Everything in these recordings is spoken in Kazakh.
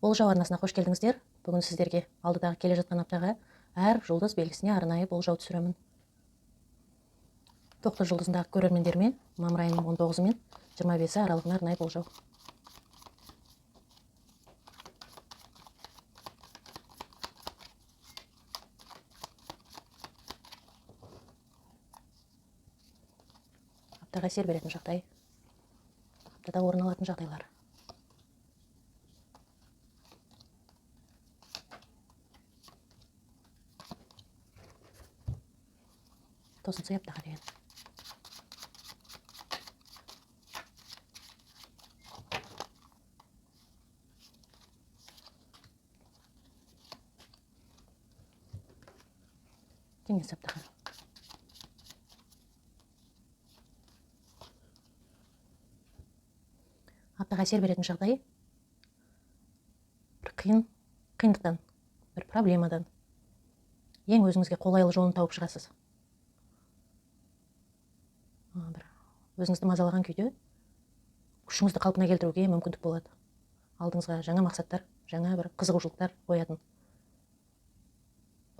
Болжау арнасына қош келдіңіздер. Бүгін сіздерге алдыдағы келе жатқан аптаға әр жұлдыз белгісіне арнайы болжау түсіремін. Тоқты жұлдызындағы көрермендеріме мамыр айының 19 мен 25 аралығына арнайы болжау. Аптаға әсер беретін жағдай, аптада орын алатын жағдайлар. Тосын аптаға деген. Кеңес аптаға. Аптаға әсер беретін жағдай бір қиындықтан, бір проблемадан ең өзіңізге қолайлы жолын тауып шығасыз. Бір өзіңізді мазалаған күйде күшіңізді қалпына келтіруге мүмкіндік болады. Алдыңызға жаңа мақсаттар, жаңа бір қызығушылықтар қоятын,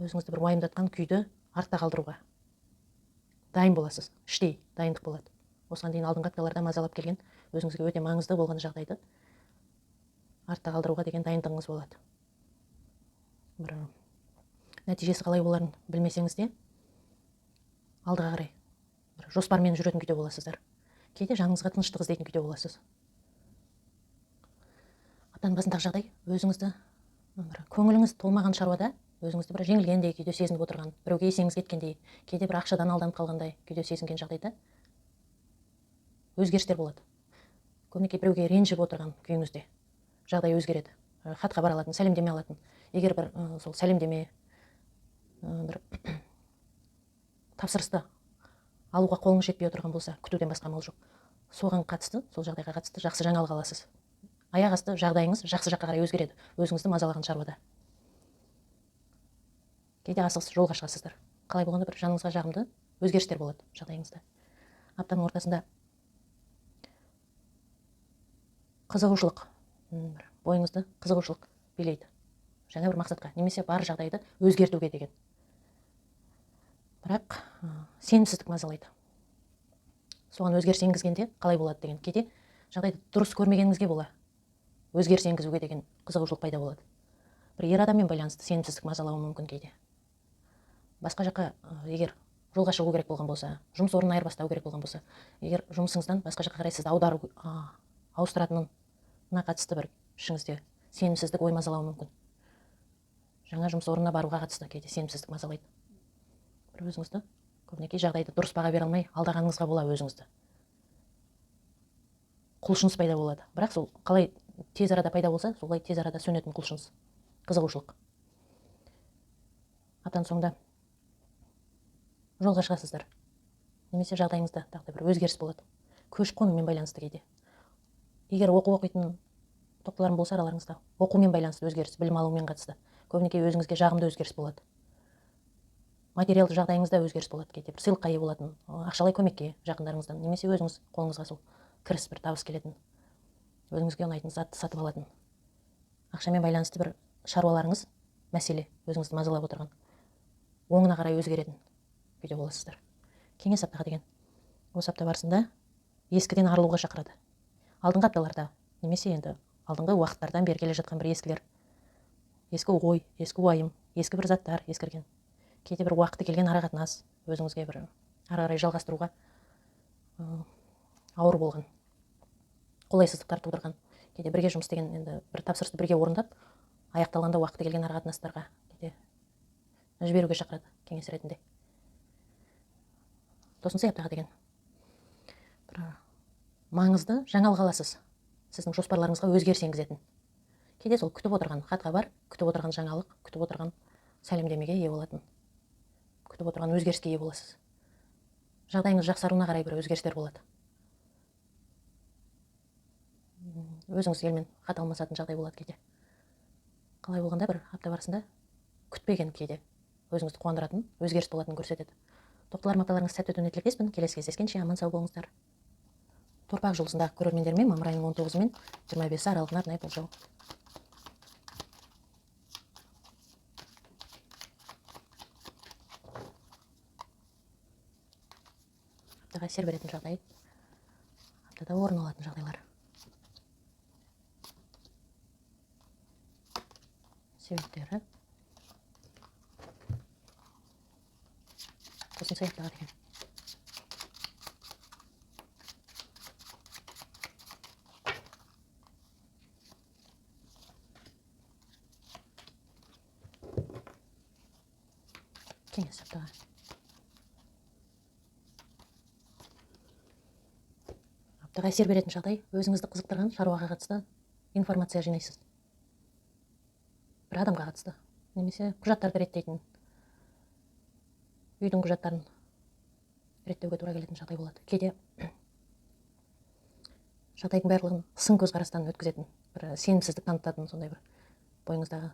өзіңізді бір уайымдатқан күйді артта қалдыруға дайын боласыз. Іштей дайындық болады. Осыған дейін алдыңғы апталарда мазалап келген өзіңізге өте маңызды болған жағдайды артта қалдыруға деген дайындығыңыз болады. Бір нәтижесі қалай боларын білмесеңіз де алдыға қарай бір жоспармен жүретін күйде боласыздар. Кейде жаныңызға тыныштық іздейтін күйде боласыз. Аптаның басындағы жағдай өзіңізді бір көңіліңіз толмаған шаруада өзіңізді бір жеңілгендей күйде сезініп отырған, біреуге есеңіз кеткендей, кейде бір ақшадан алданып қалғандай күйде сезінген жағдайда өзгерістер болады. Көбінесе біреуге ренжіп отырған күйіңізде жағдай өзгереді. Хат хабар алатын, сәлемдеме алатын. Егер бір сол сәлемдеме бір тапсырысты алуға қолыңыз жетпей отырған болса, күтуден басқа амал жоқ. Соған қатысты, сол жағдайға қатысты жақсы жаңалық аласыз. Аяқ асты жағдайыңыз жақсы жаққа қарай өзгереді, өзіңізді мазалаған шаруада. Кейде асығыс жолға шығасыздар. Қалай болғанда бір жаныңызға жағымды өзгерістер болады жағдайыңызда. Аптаның ортасында қызығушылық, бір бойыңызды қызығушылық билейді. Жаңа бір мақсатқа, немесе бар жағдайды өзгертуге деген. Бірақ сенімсіздік мазалайды. Соған өзгеріс енгізгенде қалай болады деген. Кейде жағдайды дұрыс көрмегеніңізге бола өзгеріс енгізуге деген қызығушылық пайда болады. Бір ер адаммен байланысты сенімсіздік мазалауы мүмкін кейде. Басқа жаққа егер жолға шығу керек болған болса, жұмыс орнын айырбастау керек болған болса, егер жұмысыңыздан басқа жаққа қарай сізді аудару, ауыстыратынына қатысты бір ішіңізде сенімсіздік ой мазалауы мүмкін. Жаңа жұмыс орнына баруға қатысты кейде сенімсіздік мазалайды. Бір өзіңізді көбінесе жағдайды дұрыс баға бере алмай алдағаныңызға бола өзіңізді. Құлшыныс пайда болады. Бірақ сол қалай тез арада пайда болса, солай тез арада сөнетін құлшыныс, қызығушылық. Аптаның соңында жолға шығасыздар. Немесе жағдайыңызда тағы да бір өзгеріс болады. Көшіп қонумен байланысты кейде. Егер оқу оқитын тоқтыларым болса араларыңызда, оқумен байланысты өзгеріс, білім алумен қатысты. Көбінесе өзіңізге жағымды өзгеріс болады. Материалды жағдайыңызда өзгеріс болады кейде. Бір сыйлыққа ие болатын, ақшалай көмекке жақындарыңыздан, немесе өзіңіз қолыңызға сол кіріс бір табыс келетін, өзіңізге ұнайтын затты сатып алатын. Ақшамен байланысты бір шаруаларыңыз, мәселе, өзіңізді мазалап отырған, оңына қарай өзгеретін күйде боласыздар. Кеңес аптаға деген осы апта барысында ескіден арылуға шақырады. Алдыңғы апталарда, немесе енді алдыңғы уақыттардан бері келе жатқан бір ескілер, ескі ой, ескі уайым, ескі бір заттар ескірген. Кейде бір уақыты келген арақатынас өзіңізге бір ары қарай жалғастыруға ауыр болған, қолайсыздықтар тудырған. Кейде бірге жұмыс істеген, енді бір тапсырысты бірге орындап, аяқталғанда уақыты келген арақатынастарға кейде жіберуге шақырады кеңес ретінде. Тосын сый аптаға деген бір маңызды жаңалық аласыз. Сіздің жоспарларыңызға өзгеріс енгізетін. Кейде сол күтіп отырған хат хабар, күтіп отырған жаңалық, күтіп отырған сәлемдемеге ие болатын, күтіп отырған өзгеріске ие боласыз. Жағдайыңыз жақсаруына қарай бір өзгерістер болады. Өзіңіз елмен хат алмасатын жағдай болады кейде. Қалай болғанда бір апта барысында күтпеген кейде өзіңізді қуандыратын өзгеріс болатынын көрсетеді. Тоқтылар апталарыңыз сәтті өтуіне тілектеспін. Келесі кездескенше аман сау болыңыздар. Торпақ жұлдызындағы көрермендермен мамыр айының 19 мен 25 аралығына арнайы болжау. Аптаға әсер беретін жағдай, аптада орын алатын жағдайлар. Себептері. Тосынсый аптаға деген. Кеңес аптаға. Аптаға әсер беретін жағдай, өзіңізді қызықтырған шаруаға қатысты информация жинайсыз. Бір адамға қатысты, немесе құжаттарды реттейтін, үйдің құжаттарын реттеуге тура келетін жағдай болады. Кейде жағдайдың барлығын сын көзқарастан өткізетін, бір сенімсіздік танытатын сондай бір бойыңыздағы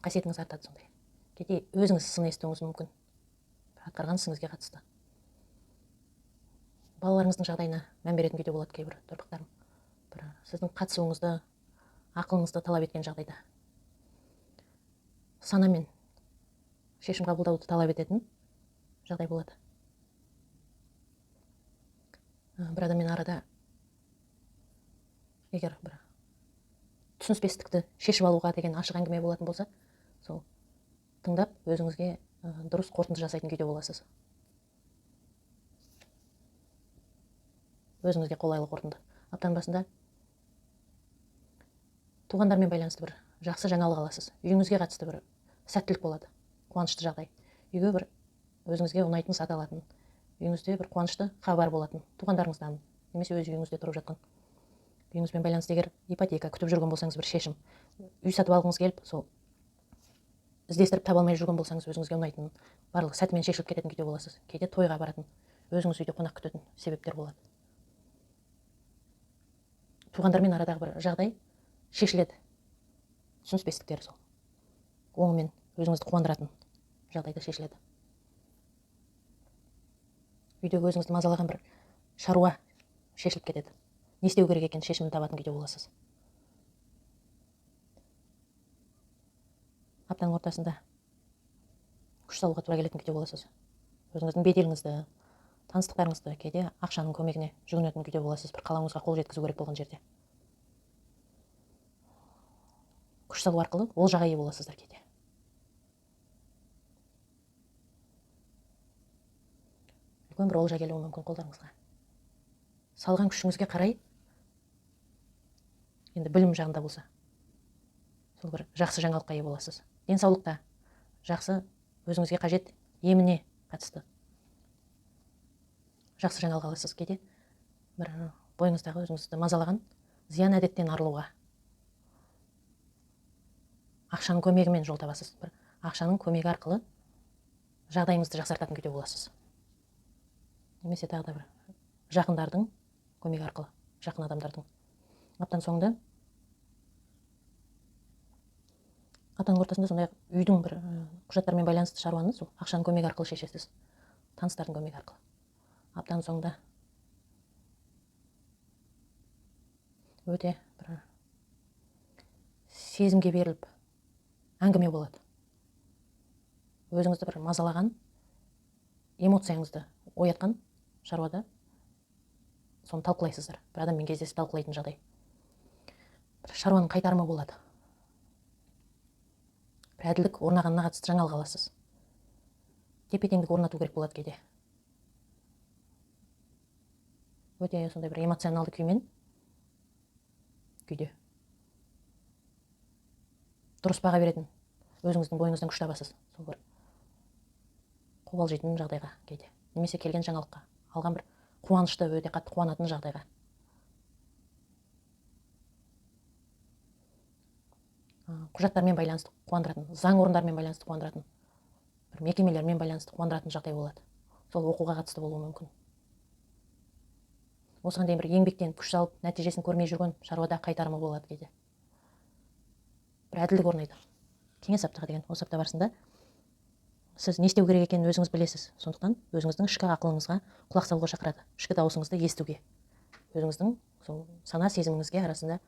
қасиетіңіз артады сондай. Кейде өзіңіз сын естуіңіз мүмкін, атқарған ісіңізге қатысты. Балаларыңыздың жағдайына мән беретін күйде болады кейбір торпақтарым. Бір сіздің қатысуыңызды, ақылыңызды талап еткен жағдайда. Санамен шешім қабылдауды талап ететін жағдай болады. Бір адаммен арада егер бір түсініспестікті шешіп алуға деген ашық әңгіме болатын болса, сол тыңдап өзіңізге дұрыс қорытынды жасайтын күйде боласыз. Өзіңізге қолайлы қорытынды. Аптаның басында туғандармен байланысты бір жақсы жаңалық аласыз. Үйіңізге қатысты бір сәттілік болады, қуанышты жағдай. Үйге бір өзіңізге ұнайтын зат алатын, үйіңізде бір қуанышты хабар болатын, туғандарыңыздан немесе өз үйіңізде тұрып жатқан. Үйіңізбен байланысты егер ипотека күтіп жүрген болсаңыз, бір шешім, үй сатып алғыңыз келіп, сол іздестіріп таба алмай жүрген болсаңыз, өзіңізге ұнайтын барлық сәтімен шешіліп кететін күйде боласыз. Кейде тойға баратын, өзіңіз үйде қонақ күтетін себептер болады. Туғандармен арадағы бір жағдай шешіледі. Түсініспестіктер сол оңымен өзіңізді қуандыратын жағдайда шешіледі. Үйдегі өзіңізді мазалаған бір шаруа шешіліп кетеді. Не істеу керек екенін шешімін табатын күйде боласыз. Аптаның ортасында күш салуға тура келетін күйде боласыз. Өзіңіздің беделіңізді, таныстықтарыңызды, кейде ақшаның көмегіне жүгінетін күйде боласыз. Бір қалауыңызға қол жеткізу керек болған жерде. Күш салу арқылы олжаға ие боласыздар кейде. Үлкен бір олжа келуі мүмкін қолдарыңызға. Салған күшіңізге қарай, енді білім жағында болса, сол бір жақсы жаңалыққа ие боласыз. Денсаулықта жақсы, өзіңізге қажет еміне қатысты жақсы жаңалық аласыз. Кейде бір бойыңыздағы өзіңізді мазалаған зиян әдеттен арылуға ақшаның көмегімен жол табасыз. Бір ақшаның көмегі арқылы жағдайыңызды жақсартатын күйде боласыз. Немесе тағы да бір жақындардың көмегі арқылы, жақын адамдардың. Аптаның соңында, аптаның ортасында сондай-ақ үйдің бір құжаттармен байланысты шаруаны сол ақшаның көмегі арқылы шешесіз, таныстардың көмегі арқылы. Аптаның соңында өте бір сезімге беріліп әңгіме болады. Өзіңізді бір мазалаған, эмоцияңызды оятқан шаруада соны талқылайсыздар. Бір адаммен кездесіп талқылайтын жағдай. Бір шаруаның қайтарымы болады. Бір әділдік орнағанына қатысты жаңалық аласыз. Тепе-теңдік орнату керек болады кейде. Өте сондай бір эмоционалды күймен күйде. Дұрыс баға беретін, өзіңіздің бойыңыздан күш табасыз. Сол бір қобалжитын жағдайға кейде. Немесе келген жаңалыққа, алған бір қуанышты, өте қатты қуанатын жағдайға. Құжаттармен байланысты қуандыратын, заң орындарымен байланысты қуандыратын, бір мекемелермен байланысты қуандыратын жағдай болады. Сол оқуға қатысты болуы мүмкін. Осыған дейін бір еңбектен күш салып, нәтижесін көрмей жүрген шаруада қайтарымы болады кейде. Бір әділдік орнайды. Кеңес аптаға деген осы апта барысында сіз не істеу керек екенін өзіңіз білесіз. Сондықтан өзіңіздің ішкі ақылыңызға құлақ салуға шақырады. Ішкі дауысыңызды естуге, өзіңіздің сол сана сезіміңізге арасында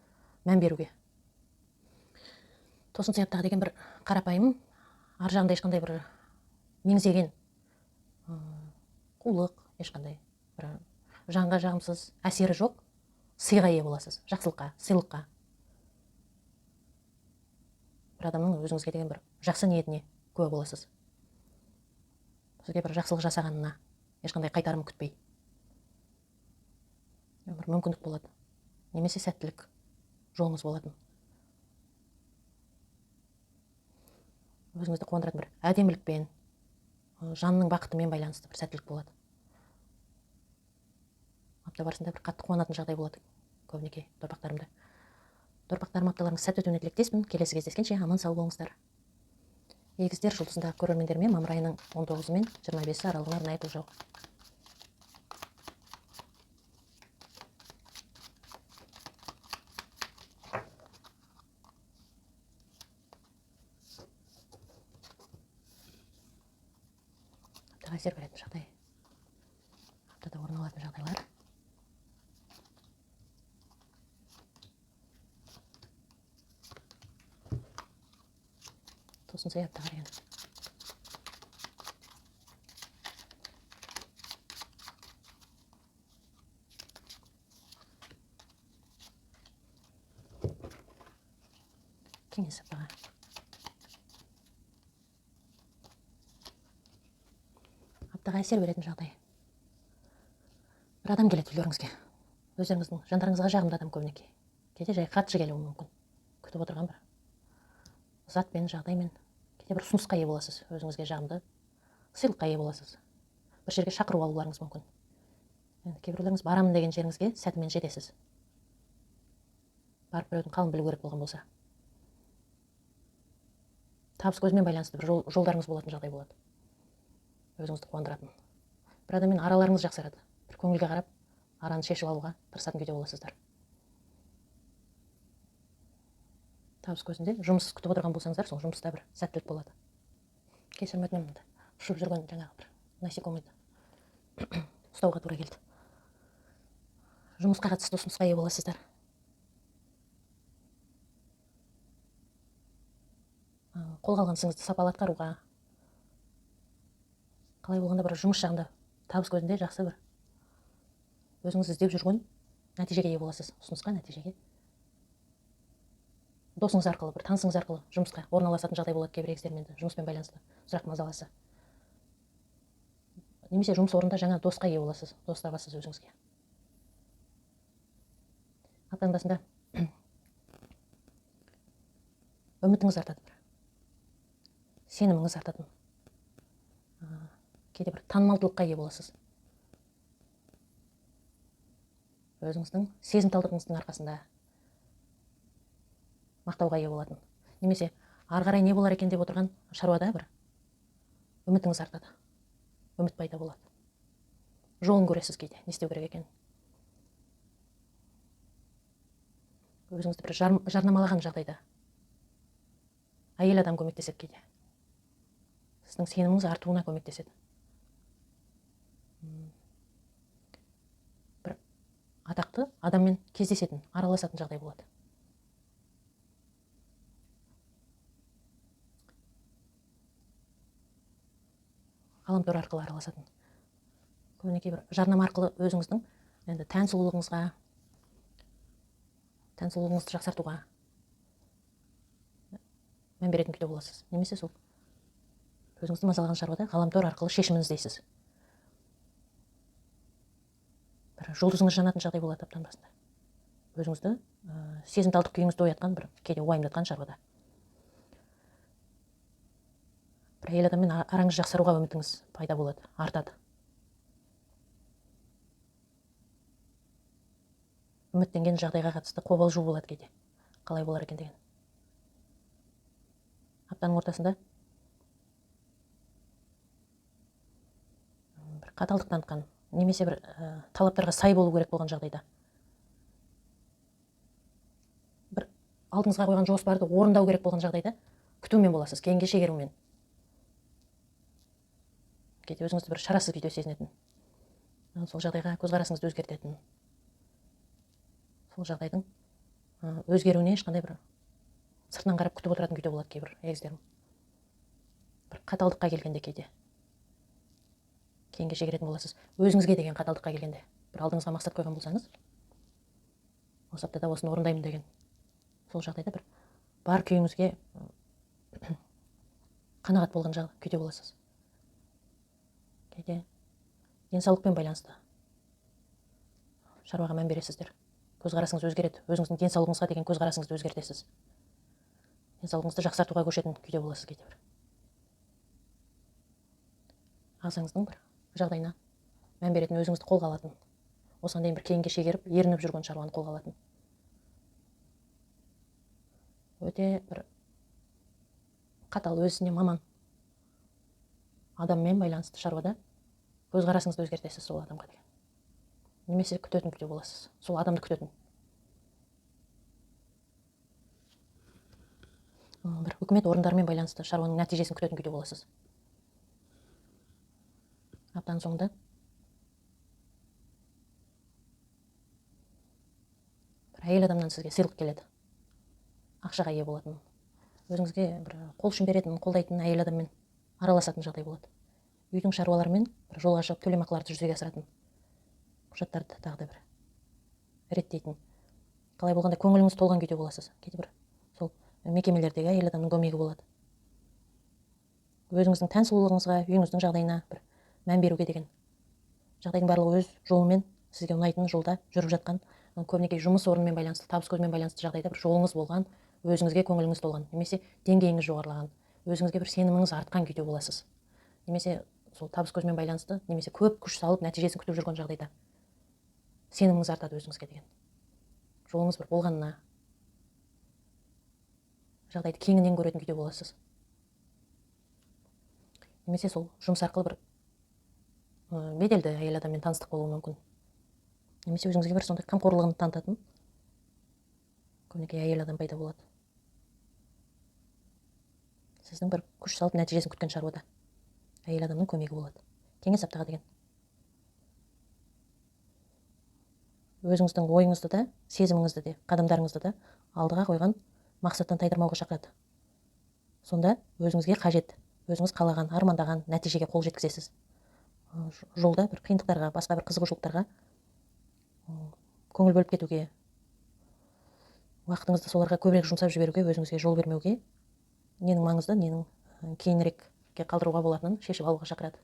мән беруге. Тосынсый аптаға деген бір қарапайым, ар жағында ешқандай бір меңзеген қулық, ешқандай Бір жанға жағымсыз әсері жоқ сыйға ие боласыз, жақсылыққа, сыйлыққа. Бір адамның өзіңізге деген бір жақсы ниетіне куә боласыз. Сізге бір жақсылық жасағанына ешқандай қайтарым күтпей. Бір мүмкіндік болады. Немесе сәттілік жолыңыз болатын. Өзіңізді қуандыратын бір әдемілікпен, жанның бақытымен байланысты бір сәттілік болады. Апта барысында бір қатты қуанатын жағдай болады көбінесе торпақтарымда. Торпақтарым, апталарыңыз сәтті өтуіне тілектеспін. Келесі кездескенше аман сау болыңыздар. Егіздер жұлдызындағы көрермендеріме мамыр айының 19 мен 25 аралығына арнайы болжау. Аптаға әсер беретін жағдай. Аптада орын алатын жағдайлар. Тосын сый аптаға деген. Кеңес аптаға. Аптаға әсер беретін жағдай. Бір адам келеді үйлеріңізге. Өздеріңіздің жандарыңызға жағымды адам көбінесе. Кейде жай хатшы келуі мүмкін. Күтіп отырған бір затпен, жағдаймен. Кейде бір ұсынысқа ие боласыз. Өзіңізге жағымды сыйлыққа ие боласыз. Бір жерге шақыру алуларыңыз мүмкін. Енді кейбіреулеріңіз барамын деген жеріңізге сәтімен жетесіз. Барып біреудің қалын білу керек болған болса. Табыс көзімен байланысты бір жолдарыңыз болатын жағдай болады. Өзіңізді қуандыратын. Бір адаммен араларыңыз жақсарады. Бір көңілге қарап, араны шешіп алуға тырысатын күйде боласыздар. Табыс көзінде жұмыс күтіп отырған болсаңыздар, сол жұмыста бір сәттілік болады. Кешірім өтінемін, ұшып жүрген жаңағы бір насекомыйды ұстауға тура келді. Жұмысқа қатысты ұсынысқа ие боласыздар. Қолға алған ісіңізді сапалы атқаруға, қалай болғанда бір жұмыс жағында табыс көзінде жақсы бір өзіңіз іздеп жүрген нәтижеге ие боласыз. Ұсынысқа, нәтижеге. Досыңыз арқылы, бір танысыңыз арқылы жұмысқа орналасатын жағдай болады кейбір егіздермен де, жұмыспен байланысты сұрақ мазаласа. Немесе жұмыс орнында жаңа досқа ие боласыз, дос табасыз өзіңізге. Аптаның басында үмітіңіз артады бір. Сеніміңіз артатын. Кейде бір танымалдылыққа ие боласыз. Өзіңіздің сезімталдығыңыздың арқасында мақтауға ие болатын. Немесе ары қарай не болар екен деп отырған шаруада бір үмітіңіз артады. Үміт пайда болады. Жолын көресіз кейде, не істеу керек екенін. Өзіңізді бір жарнамалаған жағдайда әйел адам көмектеседі кейде. Сіздің сеніміңіз артуына көмектеседі. Бір атақты адаммен кездесетін, араласатын жағдай болады. Ғаламтор арқылы араласатын. Көбінесе бір жарнама арқылы өзіңіздің енді тән сұлулығыңызға, тән сұлулығыңызды жақсартуға мән беретін күйде боласыз. Немесе сол өзіңізді мазалаған шаруада ғаламтор арқылы шешімін іздейсіз. Бір жұлдызыңыз жанатын жағдай болады аптаның басында. Өзіңізді, сезімталдық күйіңізді оятқан, бір кейде уайымдатқан шаруада. Бір әйел адаммен араңыз жақсаруға үмітіңіз пайда болады, артады. Үміттенген жағдайға қатысты қобалжу болады кейде. Қалай болар екен деген. Аптаның ортасында бір қаталдық танытқан, немесе бір талаптарға сай болу керек болған жағдайда бір алдыңызға қойған жоспарды орындау керек болған жағдайда күтумен боласыз, кейінге шегерумен. Кейде өзіңізді бір шарасыз күйде сезінетін, сол жағдайға көзқарасыңызды өзгертетін, сол жағдайдың өзгеруіне ешқандай бір сыртынан қарап күтіп отыратын күйде болады кейбір егіздерім. Бір қаталдыққа келгенде кейде. Кейінге шегеретін боласыз. Өзіңізге деген қаталдыққа келгенде, бір алдыңызға мақсат қойған болсаңыз, осы аптада осыны орындаймын деген, сол жағдайда бір бар күйіңізге қанағат болған күйде боласыз. Кейде денсаулықпен байланысты шаруаға мән бересіздер. Көзқарасыңыз өзгереді. Өзіңіздің денсаулығыңызға деген көзқарасыңызды өзгертесіз. Денсаулығыңызды жақсартуға көшетін күйде боласыз кейде бір. Ағзаңыздың бір жағдайына мән беретін, өзіңізді қолға алатын, осыған дейін бір кейінге шегеріп, ерініп жүрген шаруаны қолға алатын. Өте бір қатал, өзіне маман адаммен байланысты шаруада көзқарасыңызды өзгертесіз сол адамға деген. Немесе күтетін күйде боласыз, сол адамды күтетін. Бір үкімет орындарымен байланысты шаруаның нәтижесін күтетін күйде боласыз. Аптаның соңында бір әйел адамнан сізге сыйлық келеді. Ақшаға ие болатын, өзіңізге бір қол ұшын беретін, қолдайтын әйел адаммен араласатын жағдай болады. Үйдің шаруаларымен бір жолға шығып төлемақыларды жүзеге асыратын, құжаттарды тағы да бір реттейтін. Қалай болғанда көңіліңіз толған күйде боласыз. Кейде бір сол мекемелердегі әйел адамның көмегі болады. Өзіңіздің тән сұлулығыңызға, үйіңіздің жағдайына бір мән беруге деген жағдайдың барлығы өз жолымен сізге ұнайтын жолда жүріп жатқан, көбінесе жұмыс орнымен байланысты, табыс көзімен байланысты жағдайда бір жолыңыз болған, өзіңізге көңіліңіз толған, немесе деңгейіңіз жоғарылаған, өзіңізге бір сеніміңіз артқан күйде боласыз. Немесе сол табыс көзімен байланысты, немесе көп күш салып нәтижесін күтіп жүрген жағдайда сеніміңіз артады өзіңізге деген. Жолыңыз бір болғанына, жағдайды кеңінен көретін күйде боласыз. Немесе сол жұмыс арқылы бір беделді әйел адаммен таныстық болуы мүмкін. Немесе өзіңізге бір сондай қамқорлығын танытатын көбінесе әйел адам пайда болады. Сіздің бір күш салып нәтижесін күткен шаруада әйел адамның көмегі болады. Кеңес аптаға деген. Өзіңіздің ойыңызды да, сезіміңізді де, қадамдарыңызды да алдыға қойған мақсаттан тайдырмауға шақырады. Сонда өзіңізге қажет, өзіңіз қалаған, армандаған нәтижеге қол жеткізесіз. Жолда бір қиындықтарға, басқа бір қызығушылықтарға көңіл бөліп кетуге, уақытыңызды соларға көбірек жұмсап жіберуге, өзіңізге жол бермеуге, ненің маңызды, ненің кейінірекке қалдыруға болатынын шешіп алуға шақырады.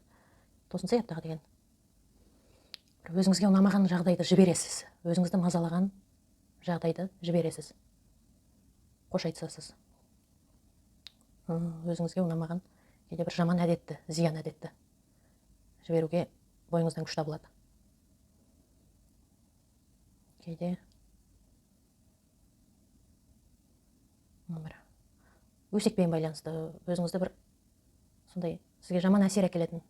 Тосын сый аптаға деген. Бір өзіңізге ұнамаған жағдайды жібересіз, өзіңізді мазалаған жағдайды жібересіз, қош айтысасыз. Өзіңізге ұнамаған кейде бір жаман әдетті, зиян әдетті жіберуге бойыңыздан күш табылады. Кейде бір өсекпен байланысты, өзіңізді бір сондай сізге жаман әсер әкелетін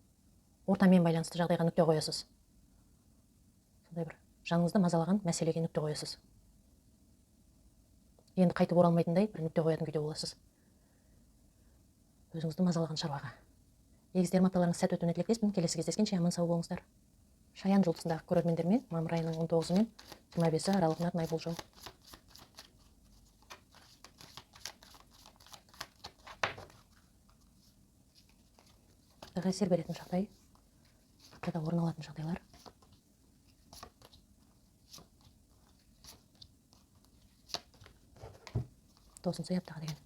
ортамен байланысты жағдайға нүкте қоясыз. Сондай бір жаныңызды мазалаған мәселеге нүкте қоясыз. Енді қайтып оралмайтындай бір нүкте қоятын күйде боласыз. Өзіңізді мазалаған шаруаға. Егіздер, апталарыңыз сәт өтуіне тілектеспін. Келесі кездескенше аман сау болыңыздар. Шаян жұлдызындағы көрермендермен мамыр айының он тоғызы мен жиырма бесі аралығына арнайы болжау. Аптаға әсер беретін жағдай, аптада орын алатын жағдайлар. Тосын сый аптаға деген.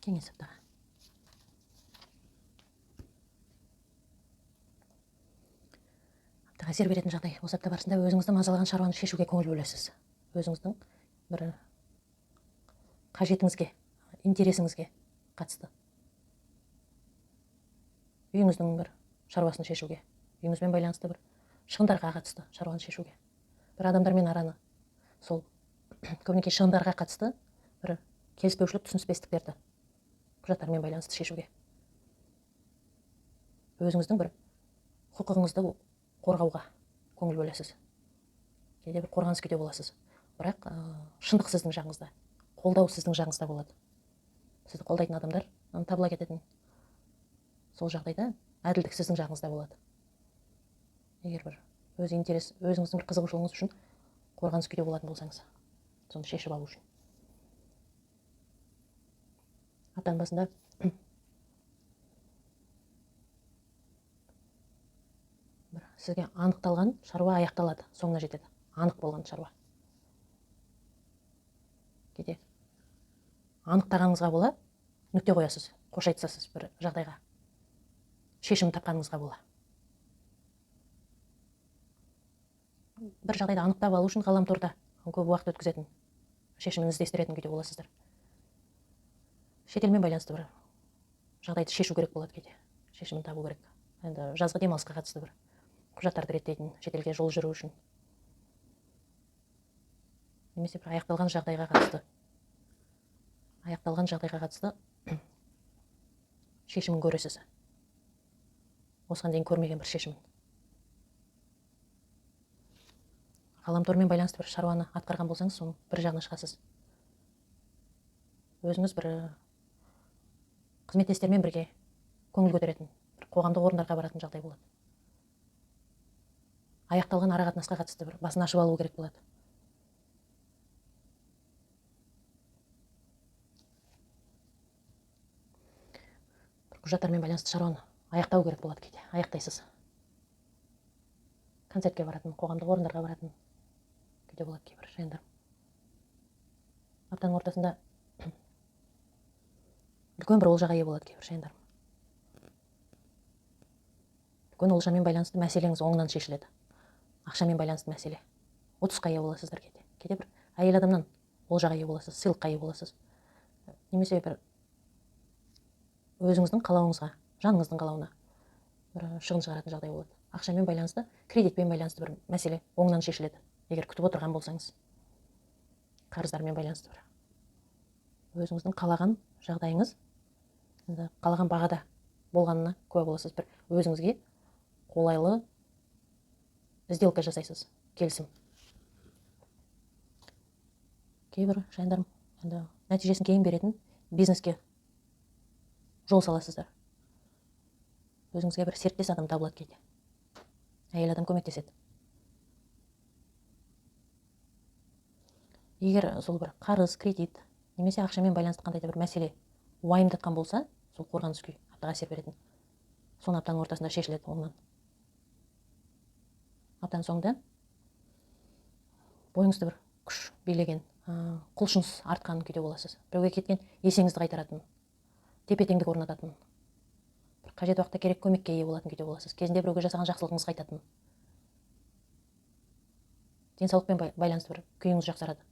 Кеңес аптаға. Аптаға әсер беретін жағдай. Осы апта барысында өзіңізді мазалаған шаруаны шешуге көңіл бөлесіз. Өзіңіздің бір қажетіңізге, интересіңізге қатысты. Үйіңіздің бір шаруасын шешуге, үйіңізбен байланысты бір шығындарға қатысты шаруаны шешуге. Бір адамдармен араны, сол көбінесе шығындарға қатысты бір келіспеушілік, түсініспестіктерді құжаттармен байланысты шешуге. Өзіңіздің бір құқығыңызды қорғауға көңіл бөлесіз. Кейде бір қорғаныс күйде боласыз. Бірақ шындық сіздің жағыңызда, қолдау сіздің жағыңызда болады. Сізді қолдайтын адамдар табыла кететін Сол жағдайда әділдік сіздің жағыңызда болады. Егер бір өз интерес, өзіңіздің бір қызығушылығыңыз үшін қорғаныс күйде болатын болсаңыз, соны шешіп алу үшін. Аптаның басында бір сізге анықталған шаруа аяқталады, соңына жетеді. Анық болған шаруа. Кейде анықтағаныңызға бола нүкте қоясыз, қош айтысасыз бір жағдайға. Шешім тапқаныңызға бола. Бір жағдайды анықтап алу үшін ғаламторда көп уақыт өткізетін, шешімін іздестіретін күйде боласыздар. Шетелмен байланысты бір жағдайды шешу керек болады кейде. Шешімін табу керек. Енді жазғы демалысқа қатысты бір құжаттарды реттейтін, шетелге жол жүру үшін. Немесе бір аяқталған жағдайға қатысты. Аяқталған жағдайға қатысты шешімін көресіз. Осыған дейін көрмеген бір шешімін. Ғаламтормен байланысты бір шаруаны атқарған болсаңыз, соның бір жағына шығасыз. Өзіңіз бір қызметтестермен бірге көңіл көтеретін, бір қоғамдық орындарға баратын жағдай болады. Аяқталған ара қатынасқа қатысты бір басын ашып алу керек болады. Бір құжаттармен байланысты шаруаны аяқтау керек болады кейде. Аяқтайсыз. Концертке баратын, қоғамдық орындарға баратын кейде болады кейбір жиындар. Аптаның ортасында үлкен бір олжаға ие болады кейбір жиындар. Үлкен олжамен байланысты мәселеңіз оңынан шешіледі. Ақшамен байланысты мәселе. Ұтысқа ие боласыздар кейде. Кейде бір әйел адамнан олжаға ие боласыз, сыйлыққа ие боласыз. Немесе бір өзіңіздің қалауыңызға, жаныңыздың қалауына бір шығын шығаратын жағдай болады. Ақшамен байланысты, кредитпен байланысты бір мәселе оңынан шешіледі. Егер күтіп отырған болсаңыз, қарыздармен байланысты бір өзіңіздің қалаған жағдайыңыз, енді қалаған бағада болғанына куә боласыз. Бір өзіңізге қолайлы сделка жасайсыз, келісім. Кейбір жайындарым енді нәтижесін кейін беретін бизнеске жол саласыздар. Өзіңізге бір серіктес адам табылады кейде. Әйел адам көмектеседі. Егер сол бір қарыз, кредит немесе ақшамен байланысты қандай да бір мәселе уайымдатқан болса, сол қорғаныс күй аптаға әсер беретін. Соны аптаның ортасында шешіледі оңынан. Аптаның соңында бойыңызды бір күш билеген, құлшыныс артқан күйде боласыз. Біреуге кеткен есеңізді қайтаратын, тепе-теңдік орнататын, бір қажет уақытта керек көмекке ие болатын күйде боласыз. Кезінде біреуге жасаған жақсылығыңыз қайтатын. Денсаулықпен байланысты бір күйіңіз жақсарады.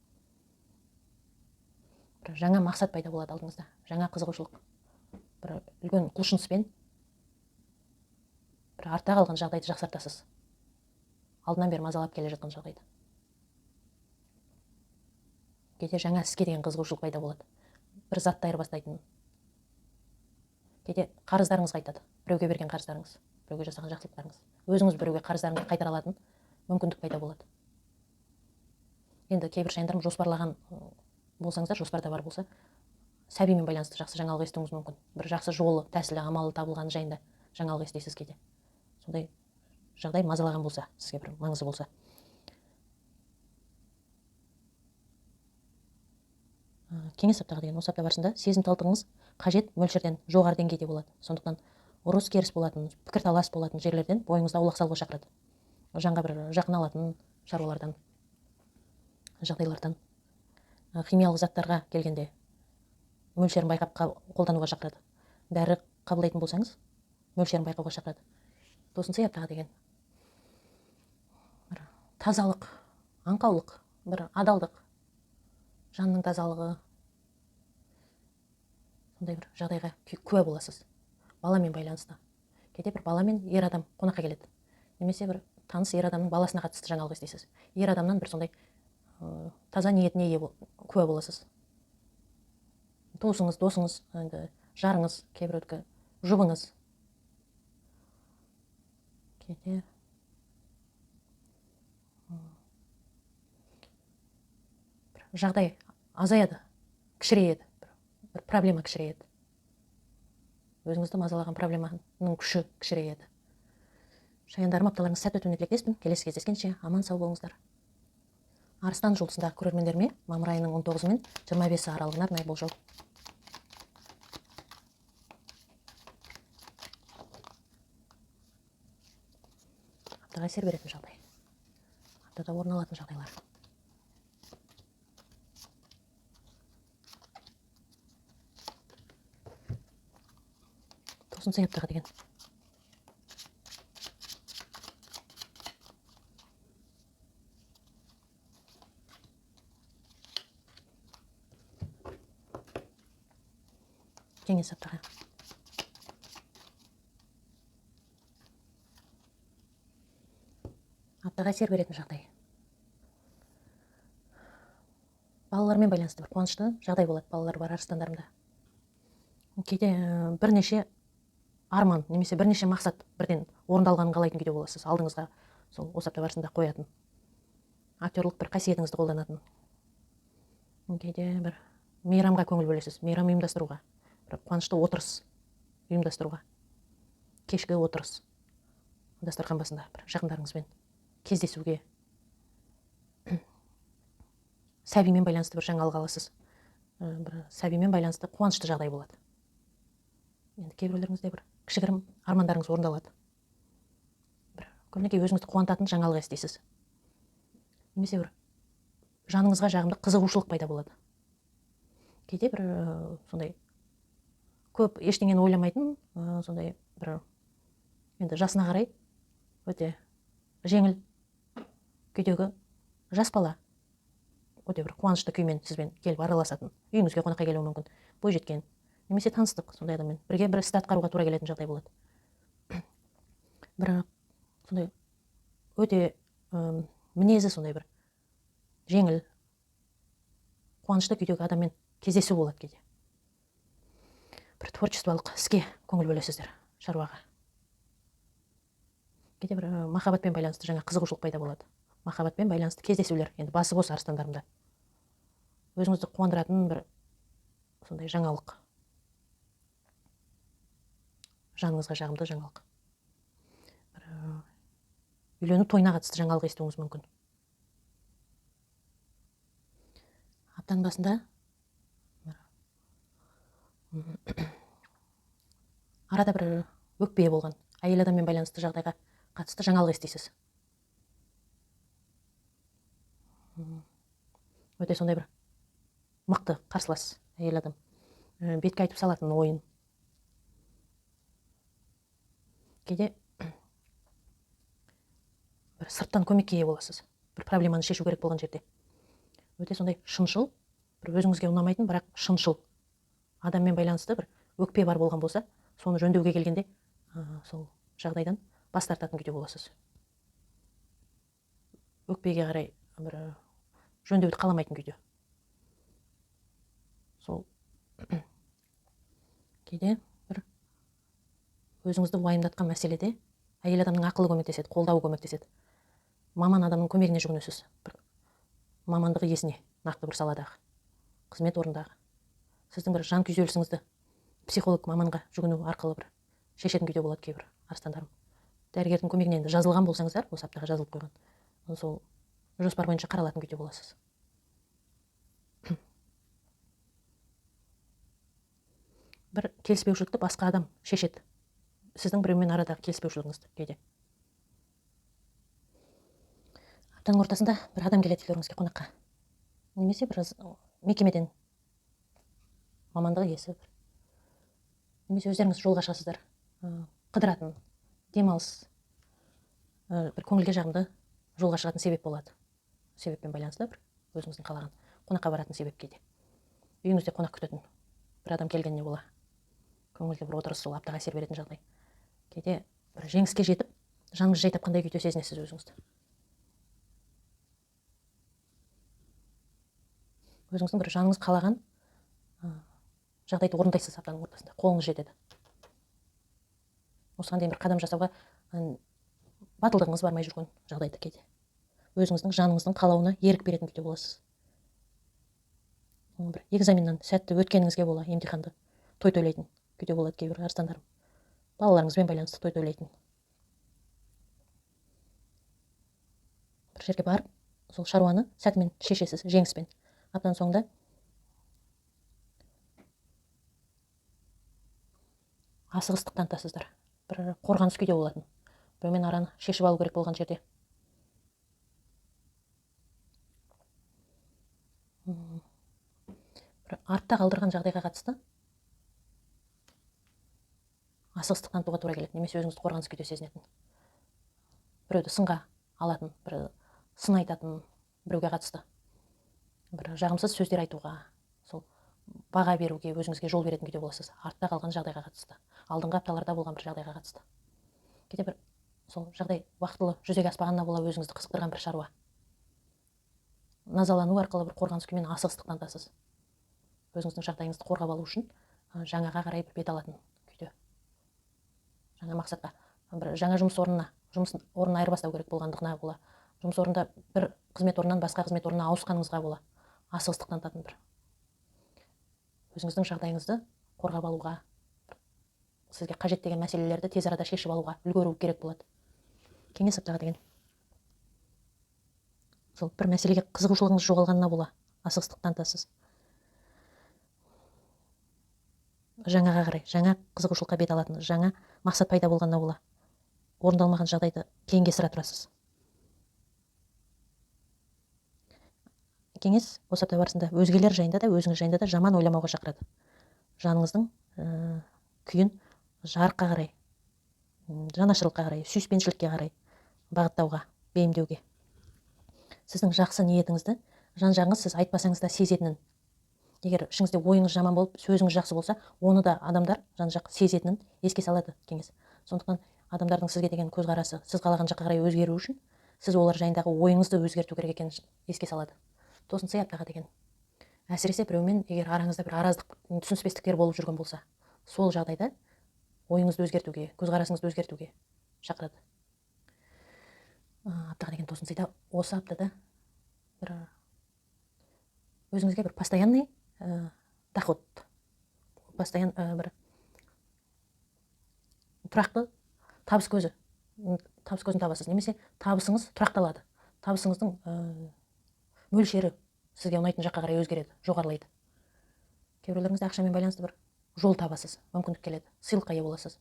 Бір жаңа мақсат пайда болады алдыңызда, жаңа қызығушылық, бір үлкен құлшыныспен бір артта қалған жағдайды жақсартасыз. Алдынан бері мазалап келе жатқан жағдайды. Кейде жаңа іске деген қызығушылық пайда болады. Бір затты айырбастайтын. Кейде қарыздарыңыз қайтады. Біреуге берген қарыздарыңыз, біреуге жасаған жақсылықтарыңыз. Өзіңіз біреуге қарыздарыңызды қайтара алатын мүмкіндік пайда болады. Енді кейбір жайындарым жоспарлаған болсаңыздар, жоспарда бар болса, сәбимен байланысты жақсы жаңалық естуіңіз мүмкін. Бір жақсы жолы, тәсілі, амалы табылған жайында жаңалық естисіз кейде. Сондай жағдай мазалаған болса, сізге бір маңызы болса. Кеңес аптаға деген осы апта барысында сезімталдығыңыз қажет мөлшерден жоғары деңгейде болады. Сондықтан ұрыс-керіс болатын, пікірталас болатын жерлерден бойыңызды аулақ салуға шақырады. Жанға бір жақын алатын шаруалардан, жағдайлардан. Химиялық заттарға келгенде мөлшерін байқап қолдануға шақырады. Дәрі қабылдайтын болсаңыз, мөлшерін байқауға шақырады. Тосын аптаға деген бір тазалық, аңқаулық, бір адалдық, жанның тазалығы, сондай бір жағдайға куә боласыз. Баламен байланысты. Кейде бір бала мен ер адам қонаққа келеді. Немесе бір таныс ер адамның баласына қатысты жаңалық естисіз. Ер адамнан бір сондай таза ниетіне ие куә боласыз. Туысыңыз, досыңыз, енді жарыңыз, кейбіреудікі жұбыңыз. Кейде бір жағдай азаяды, кішірейеді, бір проблема кішірейеді. Өзіңізді мазалаған проблеманың күші кішірейеді. Шаяндарым, апталарыңыз сәтті өтуіне тілектеспін. Келесі кездескенше аман сау болыңыздар. Арыстан жұлдызындағы көрермендеріме мамыр айының 19 мен 25 аралығына арнайы болжау. Аптаға әсер беретін жағдай. Аптада орын алатын жағдайлар. Тосын сый аптаға деген. Кеңес аптаға. Аптаға әсер беретін жағдай. Балалармен байланысты бір қуанышты жағдай болады. Балалар бар арыстандарымда. Кейде бірнеше арман немесе бірнеше мақсат бірден орындалғанын қалайтын күйде боласыз. Алдыңызға сол осы апта барысында қоятын. Актерлық бір қасиетіңізді қолданатын. Кейде бір мейрамға көңіл бөлесіз, мейрам ұйымдастыруға, бір қуанышты отырыс ұйымдастыруға, кешкі отырыс дастархан басында бір жақындарыңызбен кездесуге, сәбимен байланысты бір жаңалық аласыз. Бір сәбимен байланысты қуанышты жағдай болады. Енді кейбіреулеріңізде бір кішігірім армандарыңыз орындалады. Бір көбінесе өзіңізді қуантатын жаңалық естисіз. Немесе бір жаныңызға жағымды қызығушылық пайда болады. Кейде бір сондай көп ештеңені ойламайтын, сондай бір енді жасына қарай өте жеңіл күйдегі жас бала өте бір қуанышты күймен сізбен келіп араласатын, үйіңізге қонаққа келуі мүмкін, бойжеткен немесе таныстық сондай адаммен бірге бір істі атқаруға тура келетін жағдай болады. Бір сондай өте мінезі сондай бір жеңіл қуанышты күйдегі адаммен кездесу болады кейде. Бір творчестволық іске көңіл бөлесіздер, шаруаға. Кейде бір махаббатпен байланысты жаңа қызығушылық пайда болады. Махаббатпен байланысты кездесулер, енді басы бос арыстандарымда. Өзіңізді қуандыратын бір сондай жаңалық. Жаныңызға жағымды жаңалық. Бір үйлену тойына қатысты жаңалық естуіңіз мүмкін. Аптаның басында арада бір өкпе болған әйел адаммен байланысты жағдайға қатысты жаңалық естисіз. Өте сондай бір мықты қарсылас әйел адам. Бетке айтып салатын ойын. Кейде бір сырттан көмекке ие боласыз. Бір проблеманы шешу керек болған жерде. Өте сондай шыншыл, бір өзіңізге ұнамайтын, бірақ шыншыл адаммен байланысты бір өкпе бар болған болса, соны жөндеуге келгенде, сол жағдайдан бас тартатын күйде боласыз. Өкпеге қарай бір жөндеуді қаламайтын күйде. Сол кейде бір өзіңізді уайымдатқан мәселеде әйел адамның ақылы көмектеседі, қолдауы көмектеседі. Маман адамның көмегіне жүгінесіз. Бір мамандығы иесіне, нақты бір саладағы, қызмет орнындағы. Сіздің бір жан күйзелісіңізді психолог маманға жүгіну арқылы бір шешетін күйде болады кейбір арыстандарым. Дәрігердің көмегіне енді жазылған болсаңыздар, осы аптаға жазылып қойған, сол жоспар бойынша қаралатын күйде боласыз. Бір келіспеушілікті басқа адам шешеді. Сіздің біреумен арадағы келіспеушілігіңізді кейде. Аптаның ортасында бір адам келеді үйлеріңізге қонаққа. Немесе бір мекемеден мамандығы иесі бір. Немесе өздеріңіз жолға шығасыздар, қыдыратын, демалыс, бір көңілге жағымды жолға шығатын себеп болады. Себеппен байланысты бір өзіңіздің қалаған қонаққа баратын себеп кейде. Үйіңізде қонақ күтетін бір адам келгеніне бола. Көңілді бір отырыс сол аптаға әсер беретін жағдай. Кейде бір жеңіске жетіп, жаныңыз жай тапқандай күйде сезінесіз өзіңізді. Өзіңіздің бір жаныңыз қалаған жағдайды орындайсыз аптаның ортасында, қолыңыз жетеді. Осыған дейін бір қадам жасауға батылдығыңыз бармай жүрген жағдайда кейде. Өзіңіздің жаныңыздың қалауына ерік беретін күйде боласыз. Бір экзаменнен сәтті өткеніңізге бола емтиханды той тойлайтын күйде болады кейбір арыстандарым. Балаларыңызбен байланысты той тойлайтын. Бір жерге барып, сол шаруаны сәтімен шешесіз, жеңіспен. Аптаның соңында асығыстық танытасыздар. Бір қорғаныс күйде болатын. Біреумен араны шешіп алу керек болған жерде. Бір артта қалдырған жағдайға қатысты асығыстық танытуға тура келеді, немесе өзіңізді қорғаныс күйде сезінетін. Біреуді сынға алатын, бір сын айтатын біреуге қатысты. Бір жағымсыз сөздер айтуға, сол баға беруге, өзіңізге жол беретін күйде боласыз. Артта қалған жағдайға қатысты, алдыңғы апталарда болған бір жағдайға қатысты. Кейде бір сол жағдай уақытылы жүзеге аспағанына бола өзіңізді қызықтырған бір шаруа. Назалану арқылы бір қорғаныс күймен асығыстық танытасыз. Өзіңіздің жағдайыңызды қорғап алу үшін жаңаға қарай бір бет алатын күйде. Жаңа мақсатқа, бір жаңа жұмыс орнына, жұмыс орнын айырбастау керек болғандығына бола, жұмыс орнында бір қызмет орнынан басқа қызмет орнына ауысқаныңызға бола асығыстық танытатын бір. Өзіңіздің жағдайыңызды қорғап алуға, сізге қажет деген мәселелерді тез арада шешіп алуға үлгеру керек болады. Кеңес аптаға деген сол бір мәселеге қызығушылығыңыз жоғалғанына бола асығыстық танытасыз. Жаңаға қарай, жаңа қызығушылыққа бет алатын, жаңа мақсат пайда болғанына бола орындалмаған жағдайды кейінге ысыра тұрасыз. Кеңес осы апта барысында өзгелер жайында да, өзіңіз жайында да жаман ойламауға шақырады. Жаныңыздың күйін жарыққа қарай, жанашырлыққа қарай, сүйіспеншілікке қарай бағыттауға, бейімдеуге. Сіздің жақсы ниетіңізді жан-жағыңыз сіз айтпасаңыз да сезетінін. Егер ішіңізде ойыңыз жаман болып, сөзіңіз жақсы болса, оны да адамдар жан-жақ сезетінін еске салады кеңес. Сондықтан адамдардың сізге деген көзқарасы, сіз қалаған жаққа қарай өзгеру үшін сіз олар жайындағы ойыңызды өзгерту керек екенін еске салады. Тосын сый аптаға деген. Әсіресе біреумен егер араңызда бір араздық, түсініспестіктер болып жүрген болса, сол жағдайда ойыңызды өзгертуге, көзқарасыңызды өзгертуге шақырады. Аптаға деген тосын сыйда осы аптада бір өзіңізге бір постоянный доход, бір тұрақты табыс көзі, табыс көзін табасыз, немесе табысыңыз тұрақталады. Табысыңыздың мөлшері сізге ұнайтын жаққа қарай өзгереді, жоғарылайды. Кейбіреулеріңізде ақшамен байланысты бір жол табасыз, мүмкіндік келеді, сыйлыққа ие боласыз.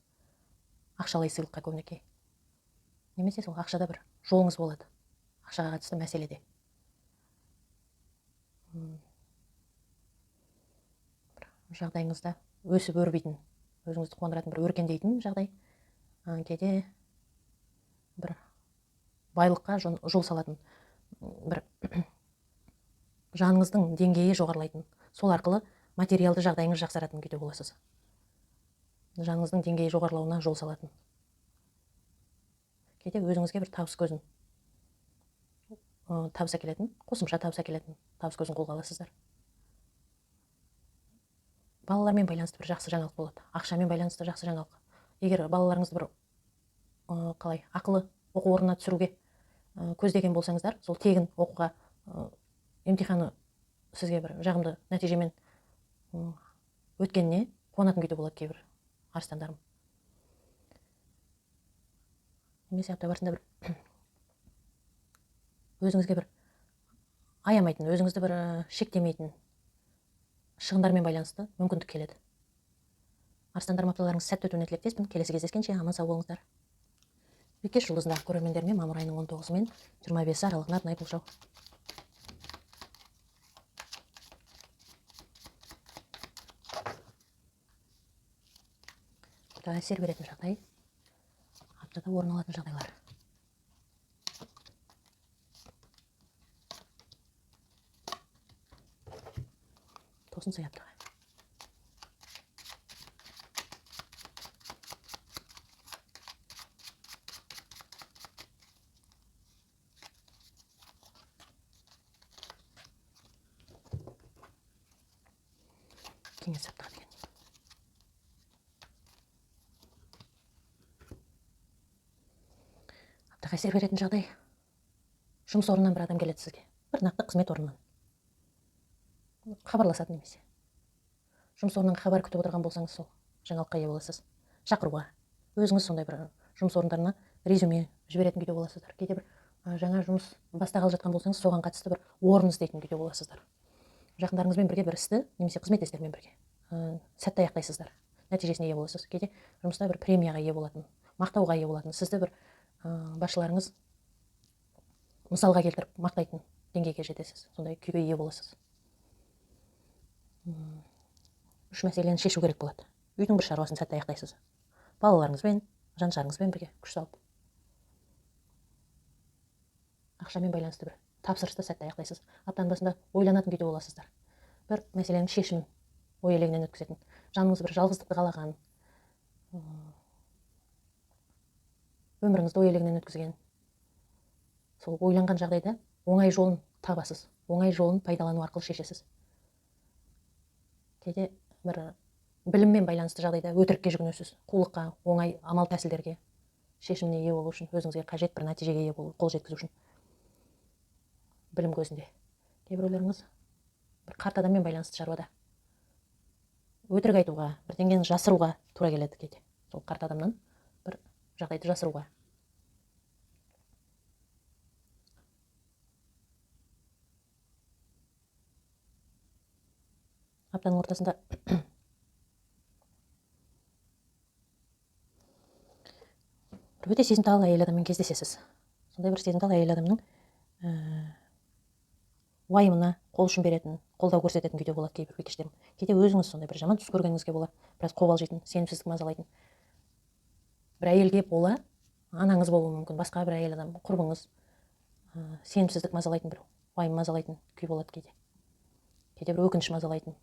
Ақшалай сыйлыққа көбінесе. Немесе сол ақшада бір жолыңыз болады, ақшаға қатысты мәселеде. Бір жағдайыңызда өсіп өрбитін, өзіңізді қуандыратын бір өркендейтін жағдай. Кейде бір байлыққа жол салатын, бір жаныңыздың деңгейі жоғарылайтын, сол арқылы материалды жағдайыңыз жақсаратын күйде боласыз. Жаныңыздың деңгейі жоғарылауына жол салатын. Кейде өзіңізге бір табыс көзін, табыс әкелетін, қосымша табыс әкелетін табыс көзін қолға аласыздар. Балалармен байланысты бір жақсы жаңалық болады. Ақшамен байланысты жақсы жаңалық. Егер балаларыңызды бір қалай ақылы оқу орнына түсіруге көздеген болсаңыздар, сол тегін оқуға емтиханы сізге бір жағымды нәтижемен өткеніне қуанатын күйде болады кейбір арыстандарым. Немесе апта барысында бір өзіңізге бір аямайтын, өзіңізді бір шектемейтін шығындармен байланысты мүмкіндік келеді. Арыстандарым, апталарыңыз сәтті өтуіне тілектеспін. Келесі кездескенше аман сау болыңыздар. Бикеш жұлдызындағы көрермендеріме мамыр айының 19 мен 25 аралығына арнайы болжау. Әсер беретін жағдай, аптада орын алатын жағдайлар. Тосын сый аптаға. Кеңес аптаға деген. Аптаға әсер беретін жағдай. Жұмыс орнынан бір адам келеді сізге. Бір нақты қызмет орнынан. Хабарласады немесе. Жұмыс орнынан хабар күтіп отырған болсаңыз, сол Жаңалыққа ие боласыз. Шақыруға. Өзіңіз сондай бір жұмыс орындарына резюме жіберетін күйде боласыздар. Кейде бір жаңа жұмыс бастағалы жатқан болсаңыз, соған қатысты бір орын іздейтін күйде боласыздар. Жақындарыңызбен бірге бір істі, немесе қызметтестермен бірге сәтті аяқтайсыздар. Нәтижесіне ие боласыз. Кейде жұмыста бір премияға ие болатын, мақтауға ие болатын, сізді бір басшыларыңыз мысалға келтіріп мақтайтын деңгейге жетесіз. Сондай күйге ие боласыз. Үш мәселені шешу керек болады. Үйдің бір шаруасын сәтті аяқтайсыз. Балаларыңызбен, жан жарыңызбен бірге күш салып. Ақшамен байланысты бір тапсырысты сәтті аяқтайсыз. Аптаның басында ойланатын күйде боласыздар. Бір мәселенің шешімін ой елегінен өткізетін. Жаныңыз бір жалғыздықты қалаған, өміріңізді ой елегінен өткізген. Сол ойланған жағдайда оңай жолын табасыз. Оңай жолын пайдалану арқылы шешесіз. Кейде бір біліммен байланысты жағдайда өтірікке жүгінесіз. Қулыққа, оңай амал тәсілдерге шешіміне ие болу үшін, өзіңізге қажет бір нәтижеге ие болу, қол жеткізу үшін білім көзінде. Кейбіреулеріңіз бір қарт адаммен байланысты шаруада өтірік айтуға, бірдеңені жасыруға тура келеді кейде. Сол қарт адамнан бір жағдайды жасыруға. Аптаның ортасында бір өте сезімтал әйел адаммен кездесесіз. Сондай бір сезімтал әйел адамның уайымына қол ұшын беретін, қолдау көрсететін күйде болады кейбір бикештерім. Кейде өзіңіз сондай бір жаман түс көргеніңізге бола, біраз қобалжитын, сенімсіздік мазалайтын бір әйелге бола, анаңыз болуы мүмкін, басқа бір әйел адам, құрбыңыз, сенімсіздік мазалайтын, бір уайым мазалайтын күй болады кейде. Кейде бір өкініш мазалайтын.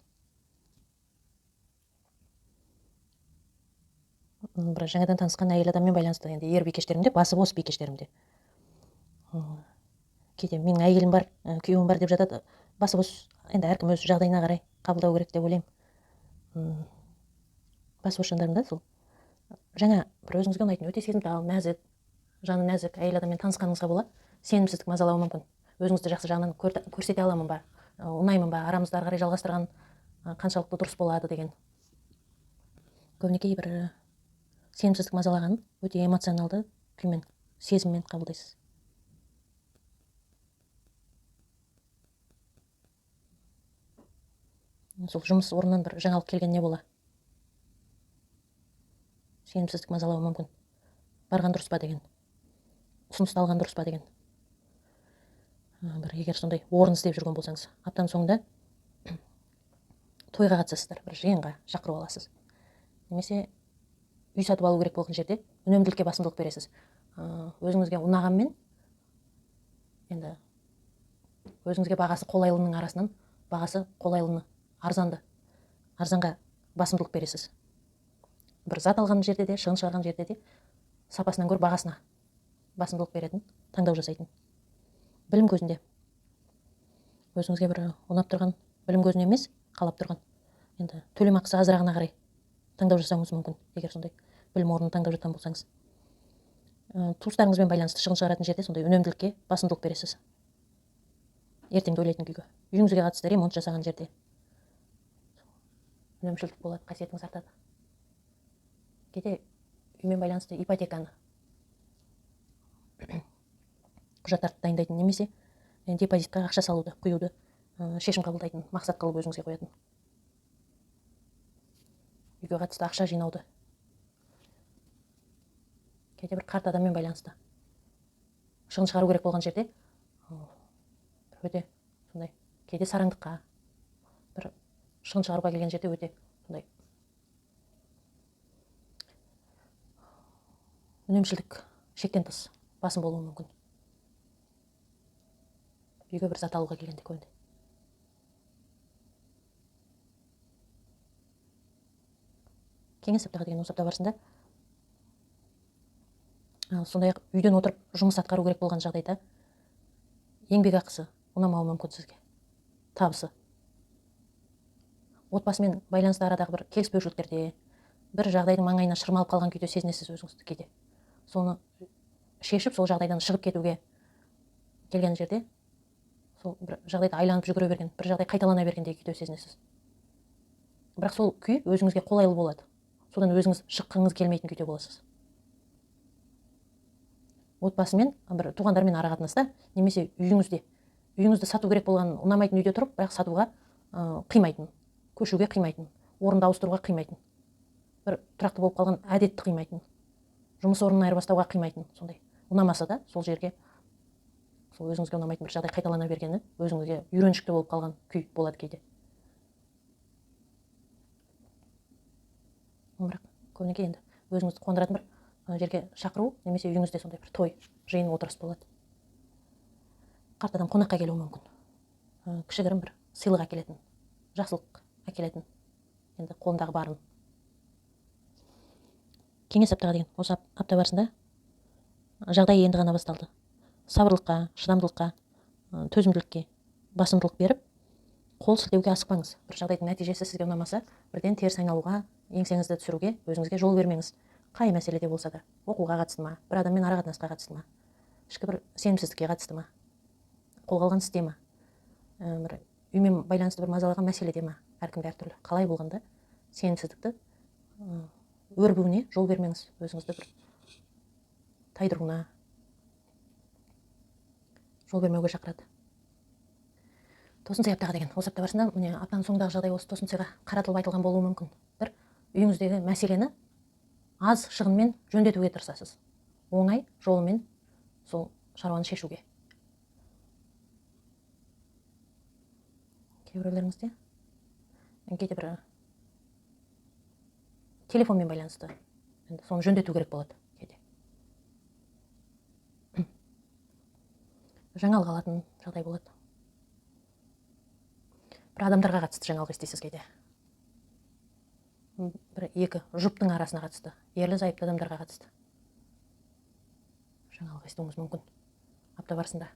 Бір жаңадан танысқан әйел адаммен байланысты енді ер бикештерімде, басы бос бикештерімде. Кейде менің әйелім бар, күйеуім бар деп жатады, басы бос, енді әркім өз жағдайына қарай қабылдау керек деп ойлаймын. Басы бос жандарымда сол жаңа бір өзіңізге ұнайтын өте сезімтал, нәзік, жаны нәзік әйел адаммен танысқаныңызға бола сенімсіздік мазалауы мүмкін. Өзіңізді жақсы жағынан көрсете аламын ба, ұнаймын ба, арамызды ары қарай жалғастырған қаншалықты дұрыс болады деген. Көбінесе бір сенімсіздік мазалаған өте эмоционалды күймен, сезіммен қабылдайсыз. Сол жұмыс орнынан бір жаңалық келгеніне бола сенімсіздік мазалауы мүмкін. Барған дұрыс па деген, ұсынысты алған дұрыс па деген. Бір егер сондай орын іздеп жүрген болсаңыз, аптаның соңында тойға қатысасыздар, бір жиынға шақыру аласыз. Немесе үй сатып алу керек болған жерде үнемділікке басымдылық бересіз. Өзіңізге ұнағанмен, енді өзіңізге бағасы қолайлының арасынан бағасы қолайлыны, арзанды, арзанға басымдылық бересіз. Бір зат алған жерде де, шығын шығарған жерде де сапасынан гөрі бағасына басымдылық беретін, таңдау жасайтын. Білім көзінде өзіңізге бір ұнап тұрған білім көзіне емес, қалап тұрған. Енді төлем ақысы азырағына қарай таңдау жасауыңыз мүмкін, егер сондай білім орнын таңдап жатқан болсаңыз. Туыстарыңызбен байланысты шығын шығаратын жерде сондай үнемділікке басымдылық бересіз. Ертеңді ойлайтын күйге. Үйіңізге қатысты ремонт жасаған жерде үнемшілдік болады, қасиетіңіз артады. Кейде үймен байланысты ипотеканы құжаттарды дайындайтын, немесе депозитқа ақша салуды, құюды, шешім қабылдайтын, мақсат қылып өзіңізге қоятын. Үйге қатысты ақша жинауды. Кейде бір қарт адаммен байланысты шығын шығару керек болған жерде өте сондай, кейде сараңдыққа, бір шығын шығаруға келген жерде өте сондай үнемшілдік шектен тыс басым болуы мүмкін. Үйге бір зат алуға келгенде көбінде. Кеңес аптаға деген осы апта барысында, сондай-ақ үйден отырып жұмыс атқару керек болған жағдайда еңбек ақысы ұнамауы мүмкін сізге, табысы. Отбасымен байланысты арадағы бір келіспеушіліктерде, бір жағдайдың маңайына шырмалып қалған күйде сезінесіз өзіңізді кейде. Соны шешіп, сол жағдайдан шығып кетуге келген жерде, сол бір жағдайда айланып жүгіре берген, бір жағдай қайталана бергендей күйде сезінесіз. Бірақ сол күй өзіңізге қолайлы болады. Содан өзіңіз шыққыңыз келмейтін күйде боласыз. Отбасымен, бір туғандармен ара қатынаста, немесе үйіңізде, үйіңізді сату керек болған, ұнамайтын үйде тұрып, бірақ сатуға қимайтын, көшуге қимайтын, орынды ауыстыруға қимайтын, бір тұрақты болып қалған әдетті қимайтын, жұмыс орнын айырбастауға қимайтын, сондай ұнамаса да сол жерге, сол өзіңізге ұнамайтын бір жағдай қайталана бергені өзіңізге үйреншікті болып қалған күй болады кейде. Бірақ көбінесе енді өзіңізді қуандыратын бір жерге шақыру, немесе үйіңізде сондай бір той, жиын, отырыс болады. Қарт адам қонаққа келуі мүмкін. Кішігірім бір сыйлық әкелетін, жақсылық әкелетін, енді қолындағы барын. Кеңес аптаға деген осы апта барысында жағдай енді ғана басталды. Сабырлыққа, шыдамдылыққа, төзімділікке басымдылық беріп, қол сілтеуге асықпаңыз. Бір жағдайдың нәтижесі сізге ұнамаса, бірден теріс айналуға, еңсеңізді түсіруге өзіңізге жол бермеңіз. Қай мәселеде болса да, оқуға қатысты ма, бір адаммен ара қатынасқа қатысты ма, ішкі бір сенімсіздікке қатысты ма, қолға алған істе ма, бір үймен байланысты бір мазалаған мәселеде ма, әркімде әртүрлі. Қалай болғанда сенімсіздікті өрбуіне жол бермеңіз, өзіңізді бір тайдыруына жол бермеуге шақырады. Тосын сый аптаға деген осы апта барысында, міне, аптаның соңындағы жағдай осы тосын сыйға қаратылып айтылған болуы мүмкін. Бір үйіңіздегі мәселені аз шығынмен жөндетуге тырысасыз. Оңай жолымен сол шаруаны шешуге. Кейбіреулеріңізде кейде бір телефонмен байланысты енді соны жөндету керек болады кейде. Жаңалық алатын жағдай болады. Бір адамдарға қатысты жаңалық естисіз кейде. Бір екі жұптың арасына қатысты, ерлі зайыпты адамдарға қатысты жаңалық естуіңіз мүмкін апта барысында.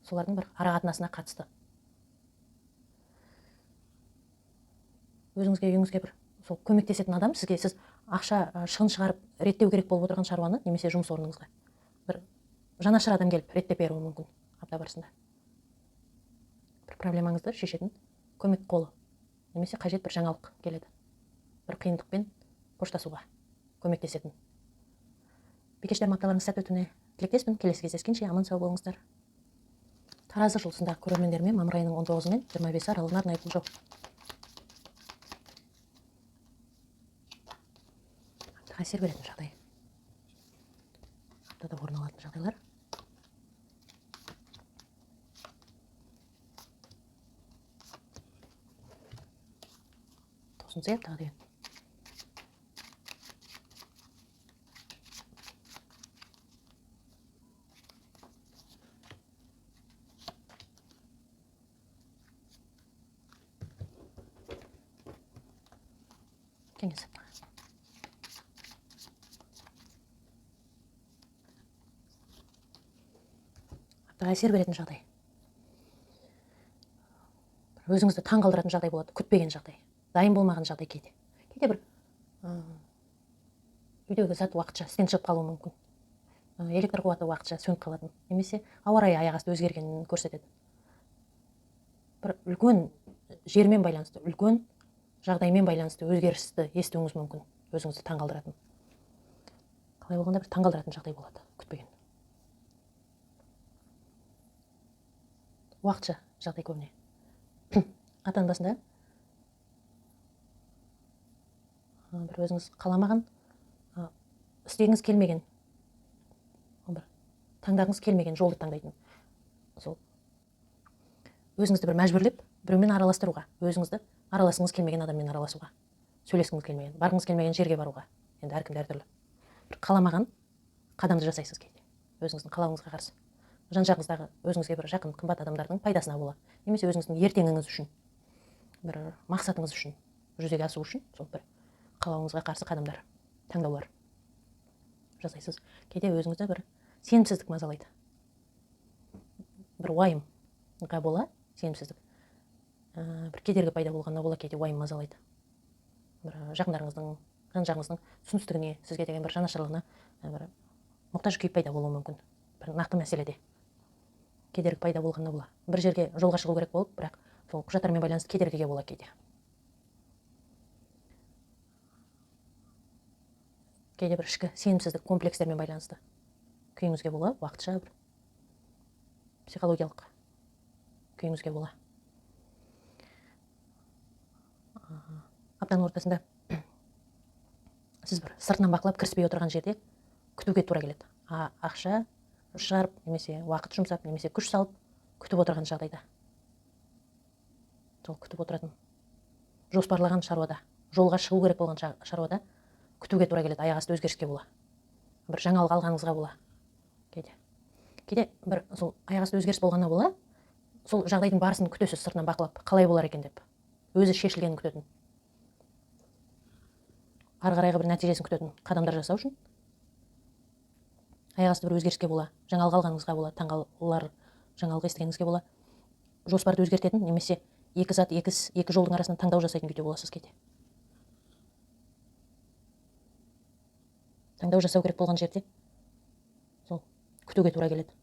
Солардың бір ара қатынасына қатысты. Өзіңізге, үйіңізге бір сол көмектесетін адам, сізге сіз ақша шығын шығарып реттеу керек болып отырған шаруаны, немесе жұмыс орныңызға бір жанашыр адам келіп реттеп беруі мүмкін апта барысында. Бір проблемаңызды шешетін көмек қолы, немесе қажет бір жаңалық келеді. Бір қиындықпен қоштасуға көмектесетін. Бикештерім, апталарыңыз сәтті өтуіне тілектеспін. Келесі кездескенше аман сау болыңыздар. Таразы жұлдызындағы көрермендеріме мамыр айының 19 мен 25 аралығына арнайы болжау. Аптаға әсер беретін жағдай. Аптада орын алатын жағдайлар. Тосын сый аптаға деген. Кеңес аптаға. Аптаға әсер беретін жағдай. Өзіңізді таң қалдыратын жағдай болады, күтпеген жағдай, дайын болмаған жағдай кейде. Кейде бір үйдегі зат уақытша істен шығып қалуы мүмкін. Электр қуаты уақытша сөніп қалатын, немесе ауа райы аяқ асты өзгергенін көрсетеді. Бір үлкен жермен байланысты, үлкен жағдаймен байланысты өзгерісті естуіңіз мүмкін, өзіңізді таң қалдыратын. Қалай болғанда бір таң қалдыратын жағдай болады, күтпеген. Уақытша жағдай көбіне. Атаның басында бір өзіңіз қаламаған, істегіңіз келмеген, бір таңдағыңыз келмеген жолды таңдайтын. Сол өзіңізді бір мәжбүрлеп біреумен араластыруға, өзіңізді араласқыңыз келмеген адаммен араласуға, сөйлескіңіз келмеген, барғыңыз келмеген жерге баруға. Енді әркімде әртүрлі. Бір қаламаған қадамды жасайсыз кейде, өзіңіздің қалауыңызға қарсы. Жан жағыңыздағы өзіңізге бір жақын, қымбат адамдардың пайдасына бола, немесе өзіңіздің ертеңіңіз үшін, бір мақсатыңыз үшін, жүзеге асу үшін сол бір қалауыңызға қарсы қадамдар, таңдаулар жасайсыз. Кейде өзіңізді бір сенімсіздік мазалайды. Бір уайымға бола сенімсіздік. Бір кедергі пайда болғанына бола кейде уайым мазалайды. Бір жақындарыңыздың, жан жағыңыздың түсіністігіне, сізге деген бір жанашырлығына, бір мұқтаж күй пайда болуы мүмкін. Бір нақты мәселеде кедергі пайда болғанына бола. Бір жерге жолға шығу керек болып, бірақ сол құжаттармен байланысты кедергіге бола кейде. Кейде бір ішкі сенімсіздік комплекстермен байланысты күйіңізге бола, уақытша бір психологиялық күйіңізге бола. Аптаның ортасында сіз бір сыртынан бақылап кіріспей отырған жерде күтуге тура келеді. Ақша шығарып, немесе уақыт жұмсап, немесе күш салып күтіп отырған жағдайда. Сол күтіп отыратын, жоспарлаған шаруада, жолға шығу керек болған шаруада күтуге тура келеді, аяқ асты өзгеріске бола. Бір жаңалық алғаныңызға бола. Кейде. Кейде бір сол аяқ асты өзгеріс болғанына бола, сол жағдайдың барысын күтесіз сыртынан бақылап, қалай болар екен деп. Өзі шешілгенін күтетін. Ары қарайғы бір нәтижесін күтетін қадамдар жасау үшін аяқ асты бір өзгеріске бола, жаңалық алғаныңызға бола, таңғалар жаңалық естігеніңізге бола, жоспарды өзгертетін немесе екі зат, екі іс, екі жолдың арасынан таңдау жасайтын күйде боласыз кейде. Таңдау жасау керек болған жерде сол күтуге тура келеді.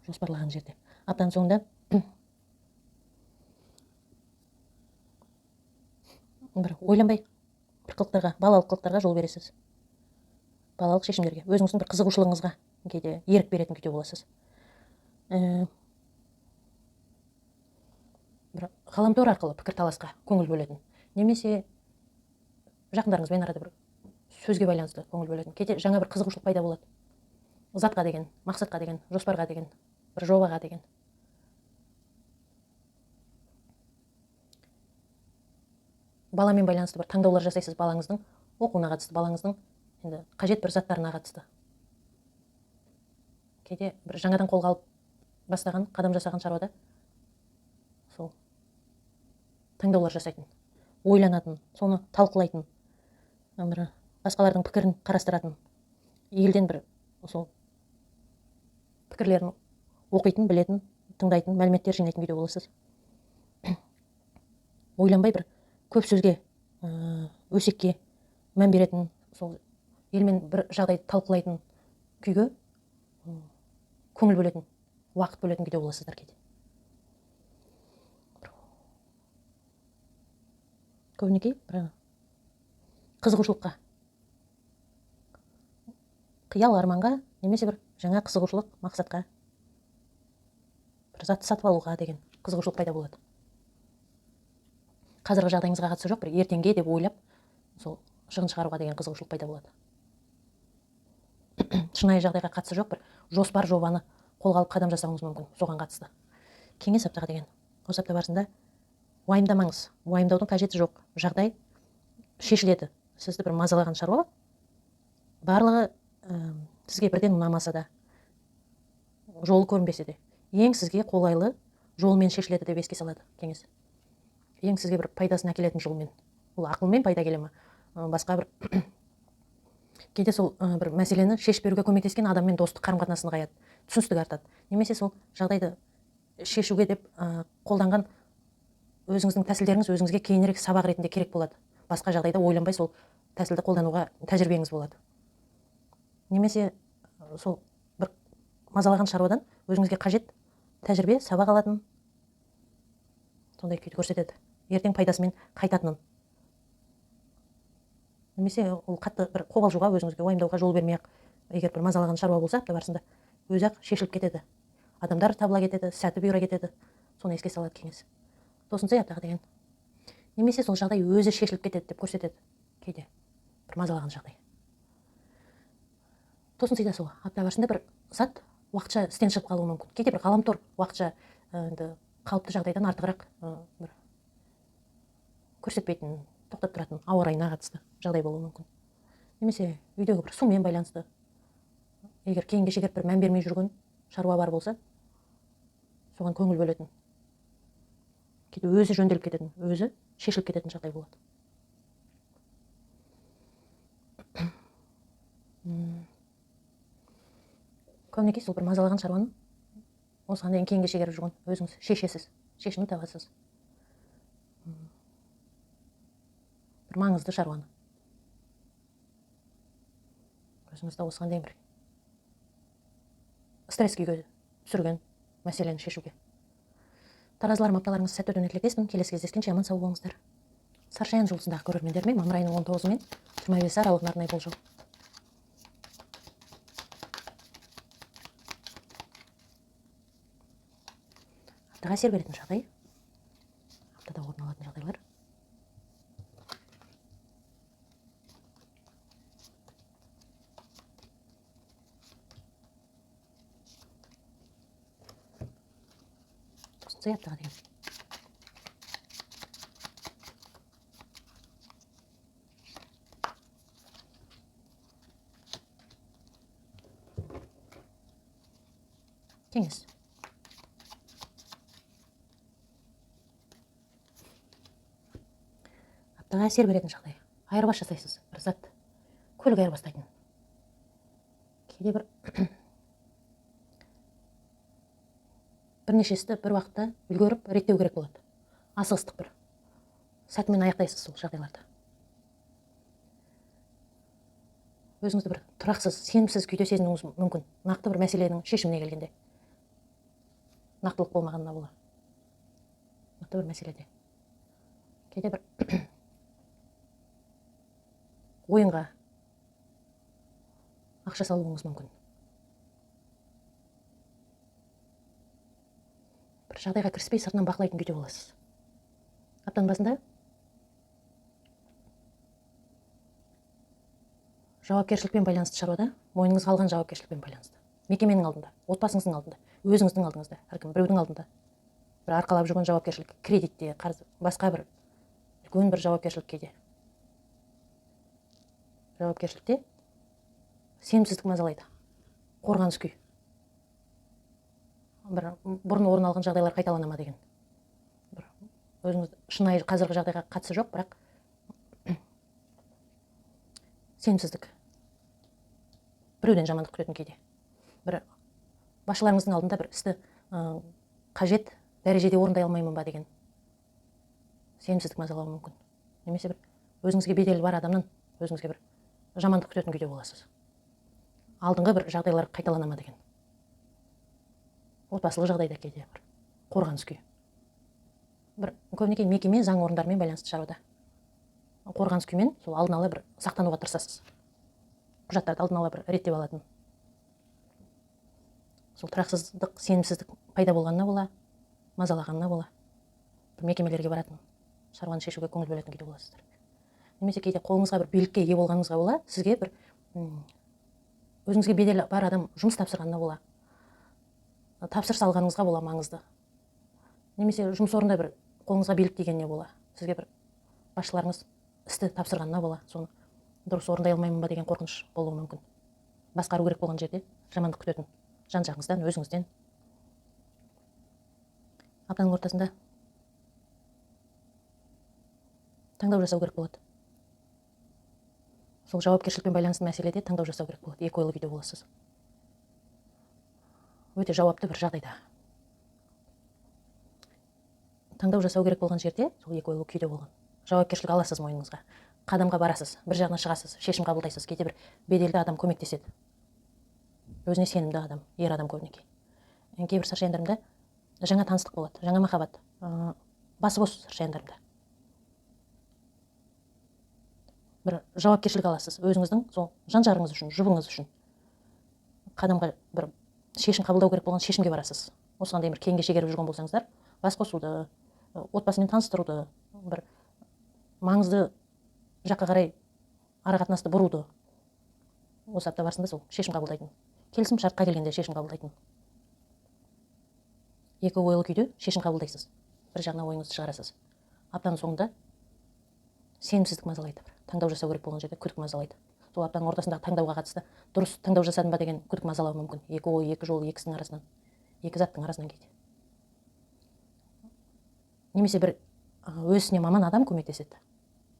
Жоспарлаған жерде. Аптаның соңында бір ойланбай бір қылықтарға, балалық қылықтарға жол бересіз. Балалық шешімдерге, өзіңіздің бір қызығушылығыңызға кейде ерік беретін күйде боласыз. Бір ғаламтор арқылы пікірталасқа көңіл бөлетін, немесе жақындарыңызбен арада бір сөзге байланысты көңіл бөлетін. Кейде жаңа бір қызығушылық пайда болады. Затқа деген, мақсатқа деген, жоспарға деген, бір жобаға деген. Баламен байланысты бір таңдаулар жасайсыз, балаңыздың оқуына қатысты, балаңыздың енді қажет бір заттарына қатысты. Кейде бір жаңадан қолға алып бастаған, қадам жасаған шаруада сол таңдаулар жасайтын, ойланатын, соны талқылайтын, бір басқалардың пікірін қарастыратын, елден бір сол пікірлерін оқитын, білетін, тыңдайтын, мәліметтер жинайтын күйде боласыз. Ойланбай бір көп сөзге, өсекке мән беретін, сол елмен бір жағдайды талқылайтын күйге көңіл бөлетін, уақыт бөлетін күйде боласыздар кейде. Көбінесе бір қызығушылыққа, қиял арманға, немесе бір жаңа қызығушылық мақсатқа, бір затты сатып алуға деген қызығушылық пайда болады. Қазіргі жағдайыңызға қатысы жоқ, бір ертеңге деп ойлап, сол шығын шығаруға деген қызығушылық пайда болады. Шынайы жағдайға қатысы жоқ, бір жоспар жобаны қолға алып қадам жасауыңыз мүмкін, соған қатысты. Кеңес аптаға деген. Осы апта барысында уайымдамаңыз, уайымдаудың қажеті жоқ. Жағдай шешіледі. Сізді бір мазалаған шаруа, барлығы сізге бірден ұнамаса да, жолы көрінбесе де, ең сізге қолайлы жолмен шешіледі деп еске салады кеңес. Ең сізге бір пайдасын әкелетін жолмен. Ол ақылмен пайда келе ме? Басқа бір кейде сол бір мәселені шешіп беруге көмектескен адаммен достық қарым-қатынасы нығаяды, түсіністік артады. Немесе сол жағдайды шешуге деп қолданған өзіңіздің тәсілдеріңіз өзіңізге кейінірек сабақ ретінде керек болады. Басқа жағдайда ойланбай сол тәсілді қолдануға тәжірибеңіз болады. Немесе сол бір мазалаған шаруадан өзіңізге қажет тәжірибе, сабақ алатын сондай күйді көрсетеді. Ертең пайдасымен қайтатынын. Немесе ол қатты бір қобалжуға, өзіңізге уайымдауға жол бермей-ақ, егер бір мазалаған шаруа болса, апта барысында өзі-ақ шешіліп кетеді. Адамдар табыла кетеді, сәті бұйыра кетеді. Соны еске салады кеңес. Тосын сый аптаға деген. Немесе сол жағдай өзі шешіліп кетеді деп көрсетеді кейде. Бір мазалаған жағдай. Тосын сыйда сол апта барысында бір зат уақытша істен шығып қалуы мүмкін. Кейде бір ғаламтор уақытша енді қалыпты жағдайдан артығырақ бір көрсетпейтін, тоқтап тұратын ауа райына қатысты жағдай болуы мүмкін. Немесе үйдегі бір сумен байланысты. Егер кейінге шегеріп бір мән бермей жүрген шаруа бар болса, соған көңіл бөлетін. Кейде өзі жөнделіп кететін, өзі шешіліп кететін жағдай болады. Көбінесе сол бір мазалаған шаруаны осыған дейін кейінге шегеріп жүрген өзіңіз шешесіз, шешімін табасыз. Бір маңызды шаруаны. Өзіңізді осыған дейін бір стресс күйге түсірген мәселені шешуге. Таразыларым, апталарыңыз сәтті өтуіне тілектеспін. Келесі кездескенше аман сау болыңыздар. Сарышаян жұлдызындағы көрермендеріме мамыр айының 19 мен 25 аралығына арнайы болжау. Аптаға әсер беретін жағдай, аптада орын алатын жағдайлар. Тоғызыншы аптаға деген. Кеңес. Аптаға әсер беретін жағдай. Айырбас жасайсыз, бір зат, көлік айырбастайтын. Кейде бірнеше істі бір уақытта үлгеріп реттеу керек болады. Асығыстық бір. Сәтімен аяқтайсыз сол жағдайларды. Өзіңізді бір тұрақсыз, сенімсіз күйде сезінуіңіз мүмкін. Нақты бір мәселенің шешіміне келгенде. Нақтылық болмағанына бола. Нақты бір мәселеде. Кейде бір ойынға ақша салуыңыз мүмкін. Бір жағдайға кіріспей сыртынан бақылайтын күйде боласыз. Аптаның басында жауапкершілікпен байланысты шаруада, мойныңызға алған жауапкершілікпен байланысты. Мекеменің алдында, отбасыңыздың алдында, өзіңіздің алдыңызда, әркім біреудің алдында. Бір арқалап жүрген жауапкершілік, кредитте, қарыз, басқа бір үлкен бір жауапкершілік кейде. Жауапкершілікте сенімсіздік мазалайды. Қорғаныс күй. Бір бұрын орын алған жағдайлар қайталана ма деген. Бір өзіңіз шынайы қазіргі жағдайға қатысы жоқ, бірақ сенімсіздік. Біреуден жамандық күтетін кейде. Бір басшыларыңыздың алдында бір істі қажет дәрежеде орындай алмаймын ба деген сенімсіздік мазалауы мүмкін. Немесе бір өзіңізге беделі бар адамнан өзіңізге бір жамандық күтетін күйде боласыз. Алдыңғы бір жағдайлар қайталана ма деген. Отбасылық жағдайда кейде бір қорғаныс күйі. Бір көбінесе мекеме, заң орындарымен байланысты шаруада. Қорғаныс күймен сол алдын ала бір сақтануға тырысасыз. Құжаттарды алдын ала бір реттеп алатын. Сол тұрақсыздық, сенімсіздік пайда болғанына бола, мазалағанына бола, бір мекемелерге баратын, шаруаны шешуге көңіл бөлетін күйде боласыздар. Немесе кейде қолыңызға бір билікке ие болғаныңызға бола, сізге бір, өзіңізге беделі бар адам жұмыс тапсырғанына бола, тапсырыс алғаныңызға бола маңызды. Немесе жұмыс орнында бір қолыңызға билік тигеніне бола, сізге бір басшыларыңыз істі тапсырғанына бола, соны дұрыс орындай алмаймын ба деген қорқыныш болуы мүмкін. Басқару керек болған жерде жамандық күтетін жан жағыңыздан, өзіңізден. Аптаның ортасында таңдау жасау керек болады. Сол жауапкершілікпен байланысты мәселеде таңдау жасау керек болады. Екі ойлы күйде боласыз. Өте жауапты бір жағдайда. Таңдау жасау керек болған жерде сол екі ойлы күйде болған. Жауапкершілік аласыз мойныңызға. Қадамға барасыз, бір жағына шығасыз, шешім қабылдайсыз. Кейде бір беделді адам көмектеседі. Өзіне сенімді адам, ер адам көбінесе. Кейбір саршаяндарымда жаңа таныстық болады, жаңа махаббат. Басы бос саршаяндарымда. Бір жауапкершілік аласыз өзіңіздің сол жан жарыңыз үшін, жұбыңыз үшін. Қадамға бір шешім қабылдау керек болған шешімге барасыз. Осыған дейін бір кейінге шегеріп жүрген болсаңыздар, бас қосуды, отбасымен таныстыруды, бір маңызды жаққа қарай ара қатынасты бұруды осы апта барысында сол шешім қабылдайтын. Келісім шартқа келгенде шешім қабылдайтын. Екі ойлы күйде шешім қабылдайсыз. Бір жағына ойыңызды шығарасыз. Аптаның соңында сенімсіздік мазалайды. Таңдау жасау керек болған жерде күдік мазалайды. Сол аптаның ортасындағы таңдауға қатысты дұрыс таңдау жасадым ба деген күдік мазалауы мүмкін. Екі ой, екі жол, екісінің арасынан, екі заттың арасынан кейде. Немесе бір өз ісіне маман адам көмектеседі.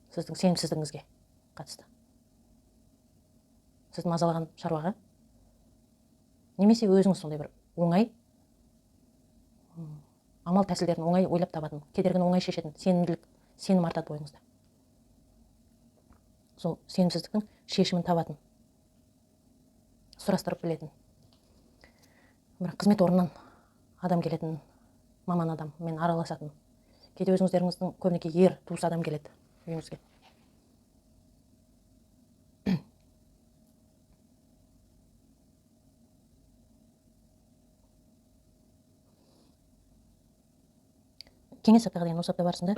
Сіздің сенімсіздігіңізге қатысты. Сізді мазалаған шаруаға. Немесе өзіңіз сондай бір оңай, амал тәсілдерін оңай ойлап табатын, кедергіні оңай шешетін, сенімділік, сенім артады бойыңызда. Сол сенімсіздіктің шешімін табатын, сұрастырып білетін. Бір қызмет орнынан адам келетін, маман адам, мен араласатын. Кейде өзіңіздеріңіздің көбінесе ер туыс адам келеді. үйіңізге. Кеңес аптаға деген осы апта барысында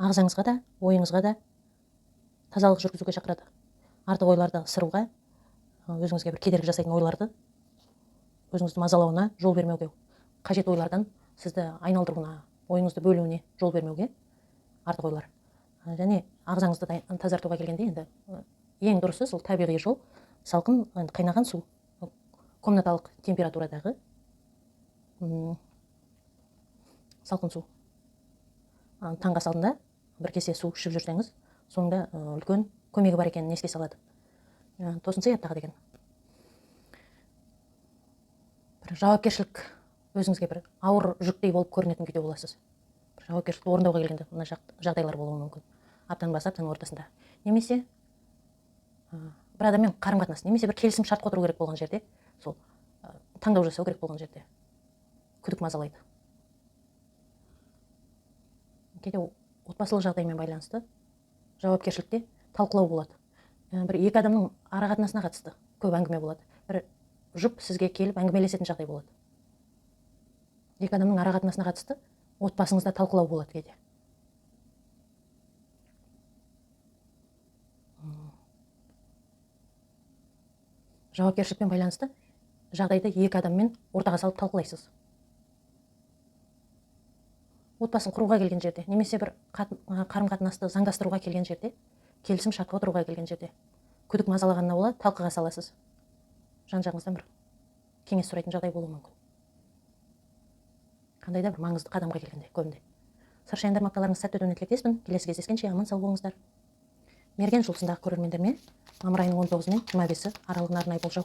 ағзаңызға да, ойыңызға да тазалық жүргізуге шақырады. Артық ойларды ысыруға, өзіңізге бір кедергі жасайтын ойларды, өзіңізді мазалауына жол бермеуге, қажет ойлардан сізді айналдыруына, ойыңызды бөлуіне жол бермеуге артық ойлар. Және ағзаңызды тазартуға келгенде енді ең дұрысы сол табиғи жол, салқын, енді қайнаған су, комнаталық температурадағы салқын су. Таңғы ас алдында бір кесе су ішіп жүрсеңіз, соңында үлкен көмегі бар екенін еске салады. Тосын сый аптаға деген бір жауапкершілік, өзіңізге бір ауыр жүктей болып көрінетін күйде боласыз. Бір жауапкершілікті орындауға келгенде мына жағдайлар болуы мүмкін. Аптаның басы, аптаның ортасында. Немесе бір адаммен қарым-қатынас, немесе бір келісім шарт отыру керек болған жерде, сол таңдау жасау керек болған жерде күдік мазалайды. Кейде отбасылық жағдаймен байланысты жауапкершілікте талқылау болады. Бір екі адамның ара-қатынасына қатысты көп әңгіме болады. Бір жұп сізге келіп әңгімелесетін жағдай болады. Екі адамның ара-қатынасына қатысты отбасыңызда талқылау болады кейде. Жауапкершілікпен байланысты жағдайды екі адаммен ортаға салып талқылайсыз. Отбасын құруға келген жерде, немесе бір қарым-қатынасты заңдастыруға келген жерде, келісім шартқа отыруға келген жерде күдік мазалағанына бола талқыға саласыз. Жан-жағыңыздан бір кеңес сұрайтын жағдай болуы мүмкін. Қандай да бір маңызды қадамға келгенде көбінде. Саршаяндар, апталарыңыз сәтті өтуіне тілектеспін. Келесі кездескенше аман сау болыңыздар. Мерген жұлдызындағы көрермендермен мамыр айының 19 мен 25 аралығына арнайы болжау.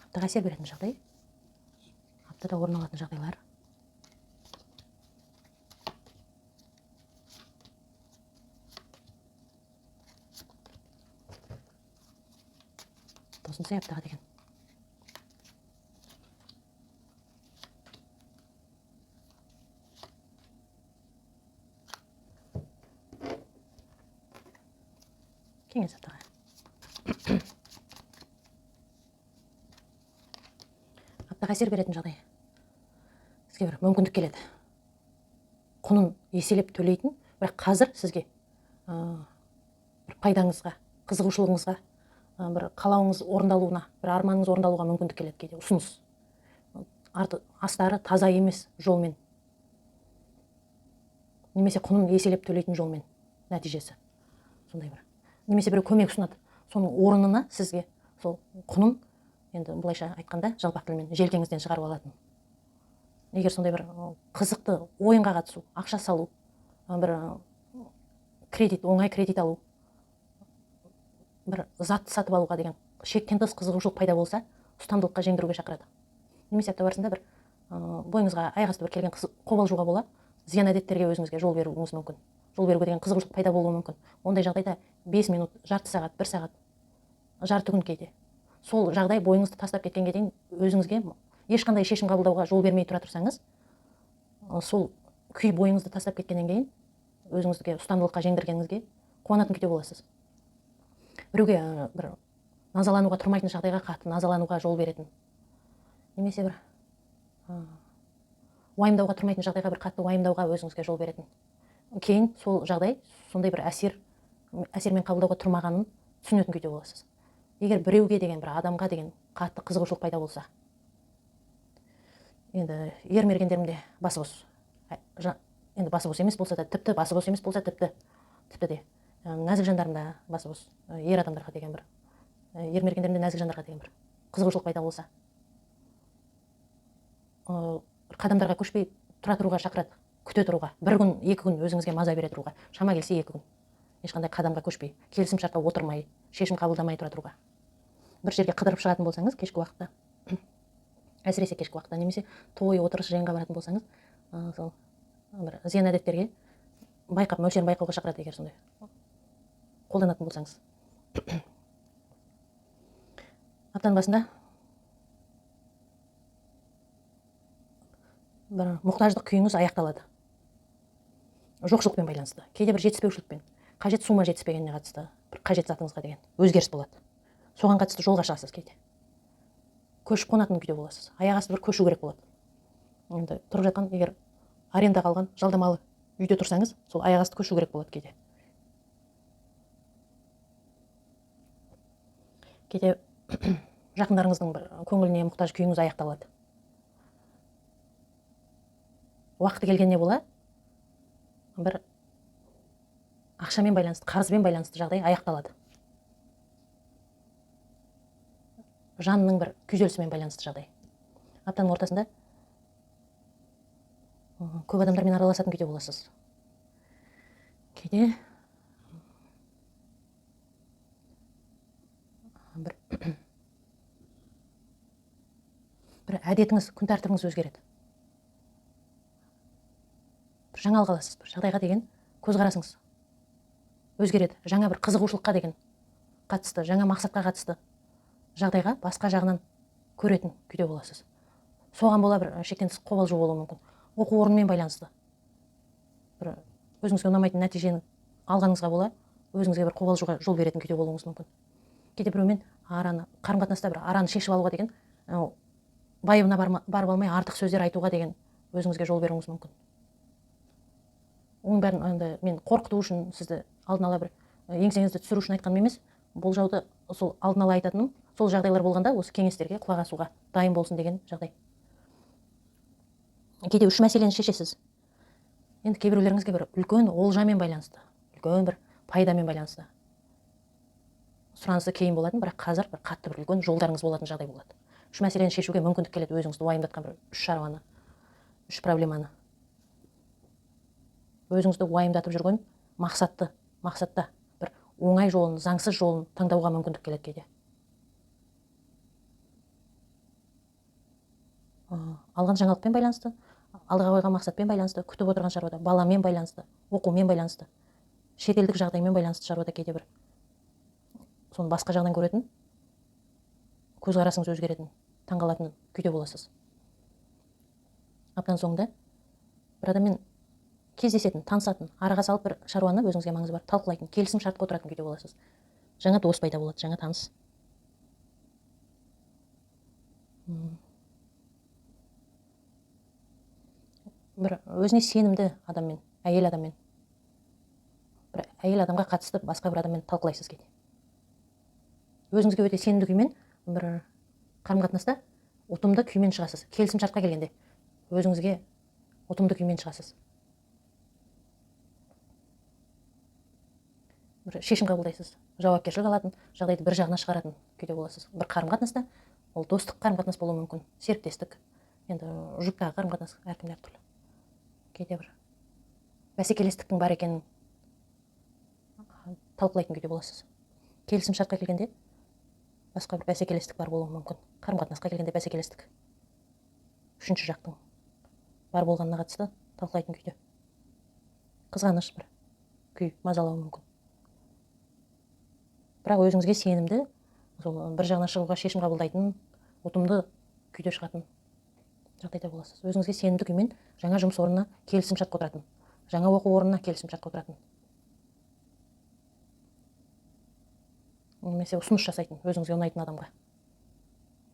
Аптаға әсер беретін жағдай, аптада орын алатын жағдайлар. Тосын сый аптаға деген. Кеңес аптаға. Аптаға әсер беретін жағдай. Сізге бір мүмкіндік келеді. Құнын еселеп төлейтін, бірақ қазір сізге бір пайдаңызға, қызығушылығыңызға, бір қалауыңыз орындалуына, бір арманыңыз орындалуға мүмкіндік келеді кейде. Ұсыныс. Арты, астары таза емес жолмен. Немесе құнын еселеп төлейтін жолмен нәтижесі. Сондай бір. Немесе біреу көмек ұсынады. Соның орнына сізге сол құнын, енді былайша айтқанда, жалпақ тілмен желкеңізден шығарып алатын. Егер сондай бір қызықты ойынға қатысу, ақша салу, бір кредит, оңай кредит алу, бір зат сатып алуға деген шектен тыс қызығушылық пайда болса, ұстамдылыққа жеңдіруге шақырады. Немесе апта барысында бір бойыңызға аяқ асты бір келген қобалжуға бола, зиян әдеттерге өзіңізге жол беруіңіз мүмкін. Жол беруге деген қызығушылық пайда болуы мүмкін. Ондай жағдайда 5 минут, жарты сағат, 1 сағат, жарты күн кейде. Сол жағдай бойыңызды тастап кеткенге дейін өзіңізге ешқандай шешім қабылдауға жол бермей тұра тұрсаңыз, сол күй бойыңызды тастап кеткеннен кейін өзіңізге ұстамдылыққа жеңдіргеніңізге қуанатын күйде боласыз. Біреуге бір назалануға тұрмайтын жағдайға қатты назалануға жол беретін. Немесе бір уайымдауға тұрмайтын жағдайға бір қатты уайымдауға өзіңізге жол беретін. Кейін сол жағдай сондай бір әсермен қабылдауға тұрмағанын түсінетін күйде боласыз. Егер біреуге деген, бір адамға деген қатты қызығушылық пайда болса, енді ер мергендерімде басы бос. Енді басы бос емес болса да, тіпті басы бос емес болса, тіпті де нәзік жандарымда басы бос, ер адамдарға деген бір, ер мергендерімде нәзік жандарға деген бір қызығушылық пайда болса, бір қадамдарға көшпей тұра тұруға шақырады, күте тұруға, бір күн, екі күн өзіңізге маза бере тұруға, шама келсе 2 күн, ешқандай қадамға көшпей, келісім шартқа отырмай, шешім қабылдамай тұра тұруға. Бір жерге қыдырып шығатын болсаңыз, кешкі уақытта, әсіресе кешкі уақытта, немесе той, отырыс, жиынға баратын болсаңыз, сол бір зиян әдеттерге байқап, мөлшерін байқауға шақырады, егер сондай қолданатын болсаңыз. Аптаның басында Бір мұқтаждық күйіңіз аяқталады. Жоқшылықпен байланысты, кейде бір жетіспеушілікпен, қажет сума жетіспегеніне қатысты, бір қажет затыңызға деген өзгеріс болады. Соған қатысты жолға шығасыз кейде. Көшіп қонатын күйде боласыз. Аяқ асты бір көшу керек болады. Енді тұрып жатқан, егер аренда қалған жалдамалы үйде тұрсаңыз, сол аяқ асты көшу керек болады кейде. Кейде жақындарыңыздың бір көңіліне мұқтаж күйіңіз аяқталады. Уақыты келгеніне бола бір ақшамен байланысты, қарызбен байланысты жағдай аяқталады. Жанның бір күйзелісімен байланысты жағдай. Аптаның ортасында көп адамдармен араласатын күйде боласыз. Кейде бір әдетіңіз, күн тәртібіңіз өзгереді. Бір жаңалық аласыз, бір жағдайға деген көзқарасыңыз өзгереді. Жаңа бір қызығушылыққа деген қатысты, жаңа мақсатқа қатысты жағдайға басқа жағынан көретін күйде боласыз. Соған бола бір шектен тыс қобалжу болуы мүмкін. Оқу орнымен байланысты. Бір өзіңізге ұнамайтын нәтижені алғаныңызға бола өзіңізге бір қобалжуға жол беретін күйде болуыңыз мүмкін. Кейде біреумен араны, қарым-қатынаста бір араны шешіп алуға деген, байыбына барып алмай артық сөздер айтуға деген өзіңізге жол беруіңіз мүмкін. Оның бәрін енді мен қорқыту үшін, сізді алдын ала бір еңсеңізді түсіру үшін айтқаным емес, болжауды сол алдын ала айтатыным, сол жағдайлар болғанда осы кеңестерге құлақ асуға дайын болсын деген жағдай. Кейде үш мәселені шешесіз. Енді кейбіреулеріңізге бір үлкен олжамен байланысты, үлкен бір пайдамен байланысты. Сұранысы кейін болатын, бірақ қазір бір қатты бір үлкен жолдарыңыз болатын жағдай болады. Үш мәселені шешуге мүмкіндік келеді, өзіңізді уайымдатқан бір үш шаруаны, үш проблеманы. Өзіңізді уайымдатып жүрген мақсатта бір оңай жолын, заңсыз жолын таңдауға мүмкіндік келеді кейде. Алған жаңалықпен байланысты, алдыға қойған мақсатпен байланысты, күтіп отырған шаруада, баламен байланысты, оқумен байланысты, шетелдік жағдаймен байланысты шаруада кейде бір соны басқа жағынан көретін, көзқарасыңыз өзгеретін, таңғалатын күйде боласыз. Аптаның соңында бір адаммен кездесетін, танысатын, араға салып бір шаруаны өзіңізге маңызы бар, талқылайтын, келісім шартқа отыратын күйде боласыз. Жаңа дос пайда болады, жаңа таныс. Бір өзіне сенімді адаммен, әйел адаммен, бір әйел адамға қатысты басқа бір адаммен талқылайсыз кейде. Өзіңізге өте сенімді күймен бір қарым-қатынаста ұтымды күймен шығасыз. Келісім шартқа келгенде өзіңізге ұтымды күймен шығасыз. Бір шешім қабылдайсыз, жауапкершілік алатын, жағдайды бір жағына шығаратын күйде боласыз. Бір қарым-қатынаста, ол достық қарым-қатынас болуы мүмкін, серіктестік, енді жұптағы қарым-қатынас әркімде әртүрлі. Кейде бір бәсекелестіктің бар екенін талқылайтын күйде боласыз. Келісім шартқа келгенде басқа бір бәсекелестік бар болуы мүмкін. Қарым-қатынасқа келгенде бәсекелестік үшінші жақтың бар болғанына қатысты талқылайтын күйде. Қызғаныш бір күй мазалауы мүмкін. Бірақ өзіңізге сенімді, сол бір жағына шығуға шешім қабылдайтын, ұтымды күйде шығатын жағдайда боласыз. Өзіңізге сенімді күймен жаңа жұмыс орнына келісім шартқа отыратын, жаңа оқу орнына келісім шартқа отыратын, немесе ұсыныс жасайтын өзіңізге ұнайтын адамға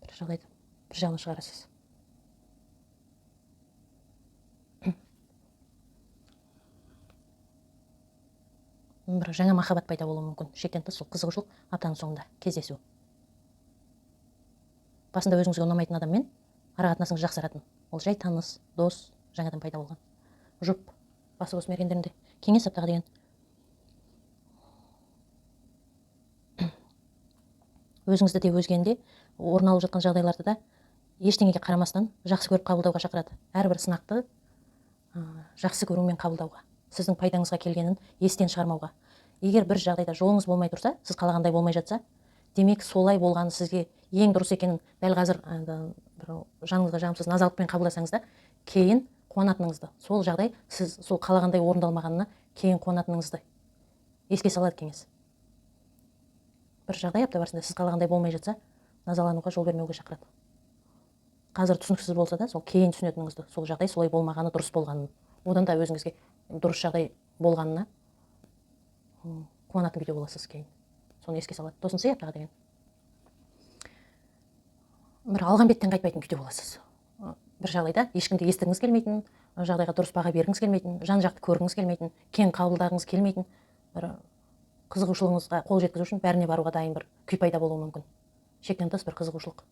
бір жағдайды бір жағына шығарасыз. Бір жаңа махаббат пайда болуы мүмкін. Шектен тыс сол қызығушылық аптаның соңында кездесу. Басында өзіңізге ұнамайтын адаммен ара қатынасыңыз жақсаратын. Ол жай таныс, дос, жаңадан пайда болған. Жұп, басы бос мергендерінде кеңес аптаға деген өзіңізді де өзгені де орын алып жатқан жағдайларды да ештеңеге қарамастан жақсы көріп қабылдауға шақырады. Әрбір сынақты жақсы көрумен қабылдауға, сіздің пайдаңызға келгенін естен шығармауға. Егер бір жағдайда жолыңыз болмай тұрса, сіз қалағандай болмай жатса, демек солай болғаны сізге ең дұрыс екенін дәл қазір енді бір жаныңызға жағымсыз назалықпен қабылдасаңыз да, кейін қуанатыныңызды, сол жағдай сіз сол қалағандай орындалмағанына кейін қуанатыныңызды еске салады кеңес. Бір жағдай апта барысында сіз қалағандай болмай жатса, назалануға жол бермеуге шақырады. Қазір түсініксіз болса да, сол кейін түсінетініңізді, сол жағдай солай болмағаны дұрыс болғанын, одан да өзіңізге дұрыс жағдай болғанына қуанатын күйде боласыз кейін. Соны еске салады. Тосын сый аптаға деген. Бір алған беттен қайтпайтын күйде боласыз. Бір жағдайда ешкімді естігіңіз келмейтін, жағдайға дұрыс баға бергіңіз келмейтін, жан-жақты көргіңіз келмейтін, кең қабылдағыңыз келмейтін, бір қызығушылығыңызға қол жеткізу үшін бәріне баруға дайын бір күй пайда болуы мүмкін. Шектен тыс бір қызығушылық.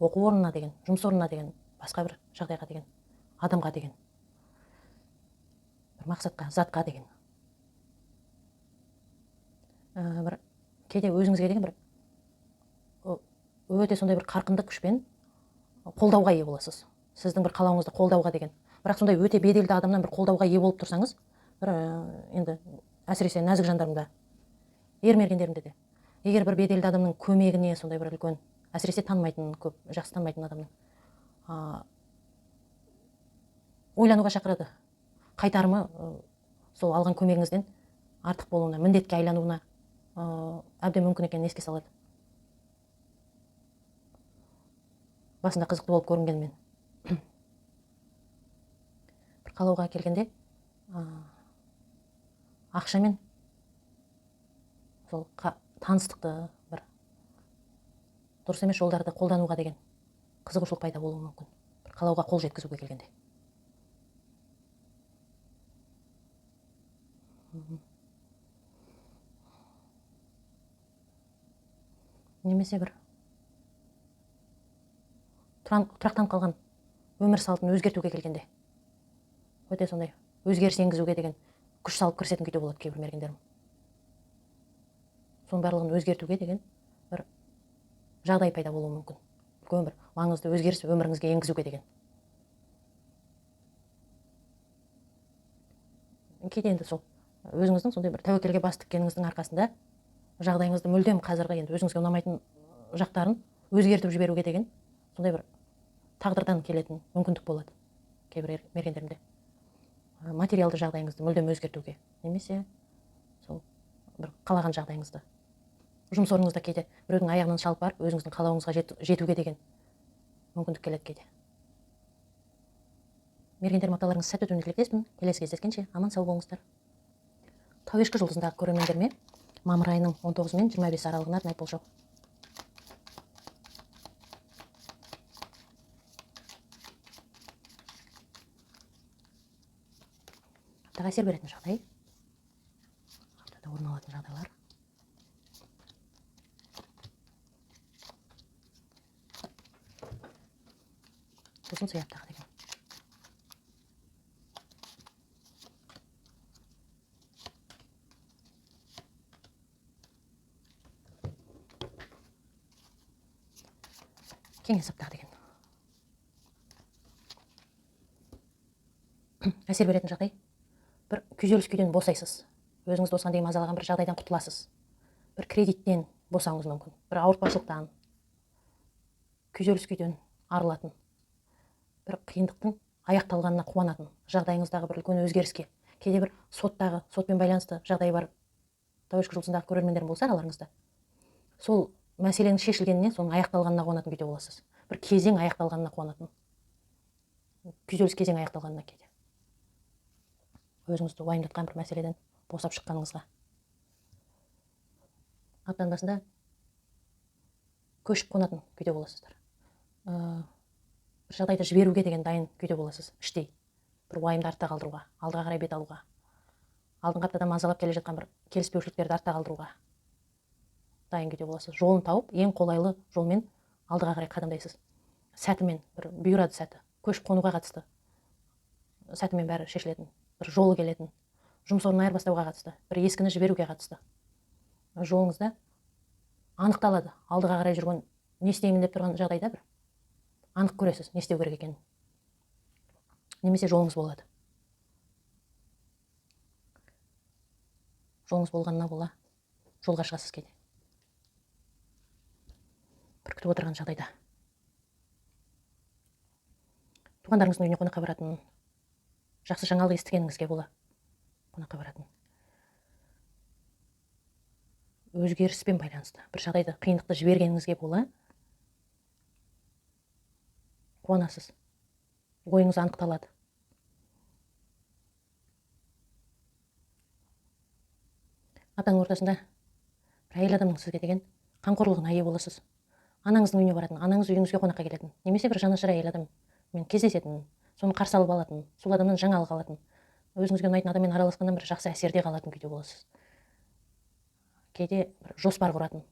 Оқу орнына деген, жұмыс орнына деген, басқа бір жағдайға деген, адамға деген, бір мақсатқа, затқа деген. Бір кейде өзіңізге деген бір өте сондай бір қарқынды күшпен қолдауға ие боласыз. Сіздің бір қалауыңызды қолдауға деген. Бірақ сондай өте беделді адамнан бір қолдауға ие болып тұрсаңыз, бір енді әсіресе нәзік жандарымда, ер мергендерімде де, егер бір беделді адамның көмегіне сондай бір үлкен, әсіресе танымайтын, көп жақсы танымайтын адамның, ойлануға шақырады. Қайтарымы, сол алған көмегіңізден артық болуына, міндетке айлануына, әбден мүмкін екенін еске салады. Басында қызықты болып көрінгенмен. Бір қалауға келгенде, ақшамен сол таныстықты, бір дұрыс емес жолдарды қолдануға деген қызығушылық пайда болуы мүмкін. Бір қалауға қол жеткізуге келгенде. Немесе бір тұрақтанып қалған өмір салтын өзгертуге келгенде, өте сондай өзгеріс енгізуге деген күш салып кірісетін күйде болады кейбір мергендерім. Соның барлығын өзгертуге деген бір жағдай пайда болуы мүмкін. Үлкен бір маңызды өзгеріс өміріңізге енгізуге деген. Кейде енді сол өзіңіздің сондай бір тәуекелге бас тіккеніңіздің арқасында жағдайыңызды мүлдем қазіргі енді өзіңізге ұнамайтын жақтарын өзгертіп жіберуге деген сондай бір тағдырдан келетін мүмкіндік болады кейбір мергендерінде. Материалды жағдайыңызды мүлдем өзгертуге, немесе сол бір қалаған жағдайыңызды, жұмыс орныңызда кейде біреудің аяғынан шалып барып өзіңіздің қалауыңызға жетуге деген мүмкіндік келеді кейде. Мергендер, апталарыңыз сәтті өтуіне тілектеспін. Келесі кездескенше аман сау болыңыздар. Тау ешкі жұлдызындағы көрермендеріме мамыр айының 19 мен 25 аралығына арнайы болжау. Аптаға әсер беретін жағдай, аптада орын алатын жағдайлар. Сосын сый аптаға деген. Кеңес аптаға деген. Әсер беретін жағдай. Бір күйзеліс күйден босайсыз. Өзіңізді осыған дейін мазалаған бір жағдайдан құтыласыз. Бір кредиттен босауыңыз мүмкін. Бір ауыртпашылықтан, күйзеліс күйден арылатын, бір қиындықтың аяқталғанына қуанатын, жағдайыңыздағы бір үлкен өзгеріске, кейде бір сотпен байланысты жағдай бар, тау ешкі жұлдызындағы көрермендерім болса араларыңызда, сол мәселенің шешілгеніне, соның аяқталғанына қуанатын күйде боласыз. Бір кезең аяқталғанына қуанатын, күйзеліс кезең аяқталғанына кейде. Өзіңізді уайымдатқан бір мәселеден босап шыққаныңызға. Аптаның басында көшіп қонатын күйде боласыздар. Бір жағдайды жіберуге деген дайын күйде боласыз, іштей. Бір уайымды артта қалдыруға, алдыға қарай бет алуға. Алдыңғы аптада мазалап келе жатқан бір келіспеушіліктерді артта қалдыруға дайын күйде боласыз. Жолын тауып, ең қолайлы жолмен алдыға қарай қадамдайсыз. Сәтімен, бір бұйырады сәті, көшіп қонуға қатысты сәтімен бәрі шешілетін, бір жолы келетін, жұмыс орнын айырбастауға қатысты, бір ескіні жіберуге қатысты. Жолыңызда анықталады. Алдыға қарай жүрген, не істеймін деп тұрған жағдайда бір анық көресіз, не істеу керек екенін. Немесе жолыңыз болады. Жолыңыз болғанына бола жолға шығасыз кейде. Бір күтіп отырған жағдайда. Туғандарыңыздың үйіне қонаққа баратын, жақсы жаңалық естігеніңізге бола қонаққа баратын. Өзгеріспен байланысты бір жағдайды, қиындықты жібергеніңізге бола Қуанасыз, ойыңыз анықталады. Аптаның ортасында бір әйел адамның сізге деген қамқорлығына ие боласыз. Анаңыздың үйіне баратын, анаңыз үйіңізге қонаққа келетін, немесе бір жанашыр әйел адаммен кездесетін, соны қарсы алып алатын, сол адамнан жаңалық алатын, өзіңізге ұнайтын адаммен араласқаннан бір жақсы әсерде қалатын күйде боласыз. Кейде бір жоспар құратын,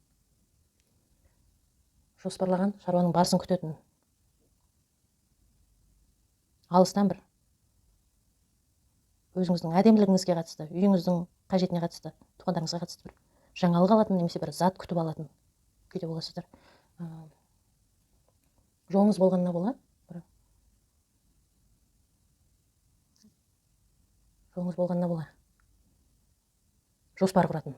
жоспарлаған шаруаның барысын күтетін, алыстан бір өзіңіздің әдемілігіңізге қатысты, үйіңіздің қажетіне қатысты, туғандарыңызға қатысты бір жаңалық алатын, немесе бір зат күтіп алатын күйде боласыздар. Жолыңыз болғанына бола, бір жолыңыз болғанына бола жоспар құратын,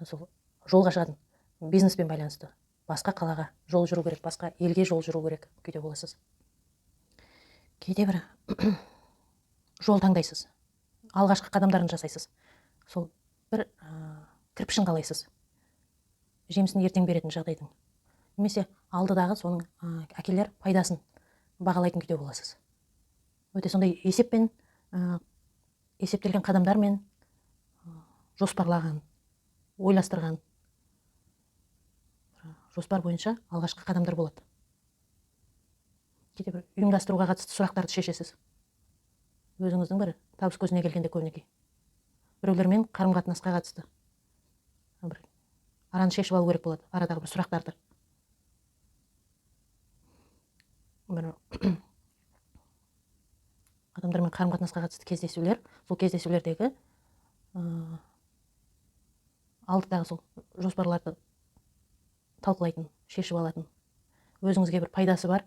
сол жолға шығатын, бизнеспен байланысты басқа қалаға жол жүру керек, басқа елге жол жүру керек күйде боласыз. Кейде бір жол таңдайсыз, алғашқы қадамдарын жасайсыз, сол бір кірпішін қалайсыз, жемісін ертең беретін жағдайдың, немесе алдыдағы соның әкелер пайдасын бағалайтын күйде боласыз. Өте сондай есеппен, есептелген қадамдармен, жоспарлаған, ойластырған жоспар бойынша алғашқы қадамдар болады. Кейде бір ұйымдастыруға қатысты сұрақтарды шешесіз. Өзіңіздің бір табыс көзіне келгенде көбінесе біреулермен қарым-қатынасқа қатысты бір араны шешіп алу керек болады, арадағы бір сұрақтарды. Бір адамдармен қарым-қатынасқа қатысты кездесулер, сол кездесулердегі алдыдағы сол жоспарларды талқылайтын, шешіп алатын, өзіңізге бір пайдасы бар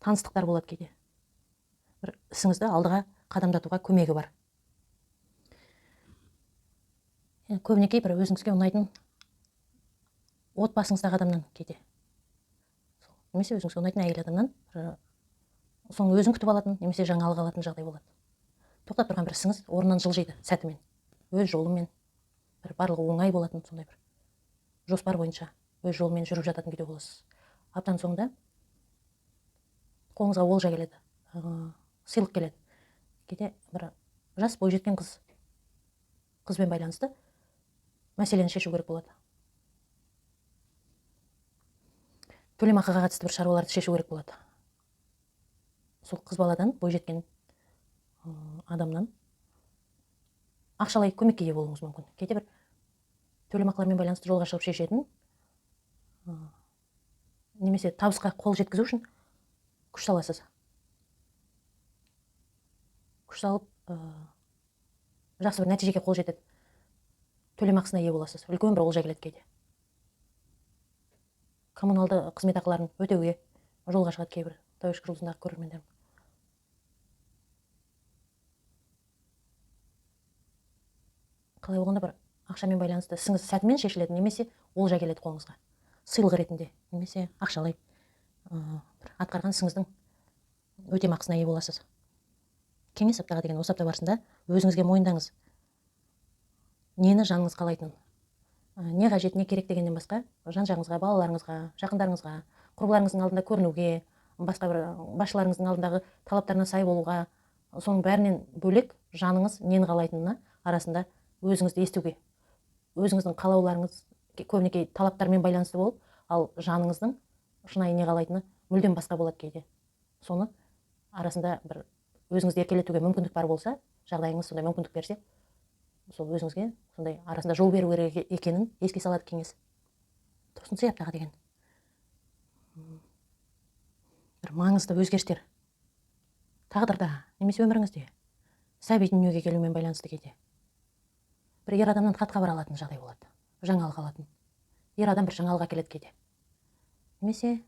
таныстықтар болады кейде. Бір ісіңізді алдыға қадамдатуға көмегі бар. Көбінесе бір өзіңізге ұнайтын отбасыңыздағы адамнан кейде, немесе өзіңізге ұнайтын әйел адамнан бір соның өзін күтіп алатын, немесе жаңалық алатын жағдай болады. Тоқтап тұрған бір ісіңіз орнынан жылжиды сәтімен, өз жолымен, бір барлығы оңай болатын сондай бір жоспар бойынша өз жолымен жүріп жататын күйде боласыз. Аптаның соңында қолыңызға олжа келеді, сыйлық келеді. Кейде бір жас бойжеткен қызбен байланысты мәселені шешу керек болады. Төлемақыға қатысты бір шаруаларды шешу керек болады. Сол қыз баладан, бойжеткен адамнан ақшалай көмекке ие болуыңыз мүмкін. Кейде бір төлемақылармен байланысты жолға шығып шешетін, немесе табысқа қол жеткізу үшін күш саласыз. Күш салып, жақсы бір нәтижеге қол жетеді. Төлемақысына ие боласыз. Үлкен бір олжа келеді кейде. Коммуналды қызмет ақыларын өтеуге жолға шығады кейбір тәуелсіздік жұлдызындағы көрермендерім. Қалай болғанда бір ақшамен байланысты ісіңіз сәтімен шешіледі, немесе олжа келеді қолыңызға. Сыйлық ретінде, немесе ақшалай, бір атқарған ісіңіздің өтемақысына ие боласыз. Кеңес аптаға деген осы апта барысында өзіңізге мойындаңыз. Нені жаныңыз қалайтынын, не қажет, не керек дегеннен басқа жан жағыңызға, балаларыңызға, жақындарыңызға, құрбыларыңыздың алдында көрінуге, басқа бір басшыларыңыздың алдындағы талаптарына сай болуға, соның бәрінен бөлек жаныңыз нені қалайтынына арасында өзіңізді естуге, өзіңіздің қалауларыңыз көбінесе талаптармен байланысты болып, ал жаныңыздың шынайы не қалайтыны мүлдем басқа болады кейде. Соны арасында бір өзіңізді еркелетуге мүмкіндік бар болса, жағдайыңыз сондай мүмкіндік берсе, сол өзіңізге сондай арасында жол беру керек екенін еске салады кеңес. Тоғызыншы аптаға деген бір маңызды өзгерістер тағдырда немесе өміріңізде сәби дүниеге келумен байланысты кейде бір ер адамнан хат хабар алатын жағдай болады, жаңалық алатын. Ер адам бір жаңалық әкеледі кейде. Немесе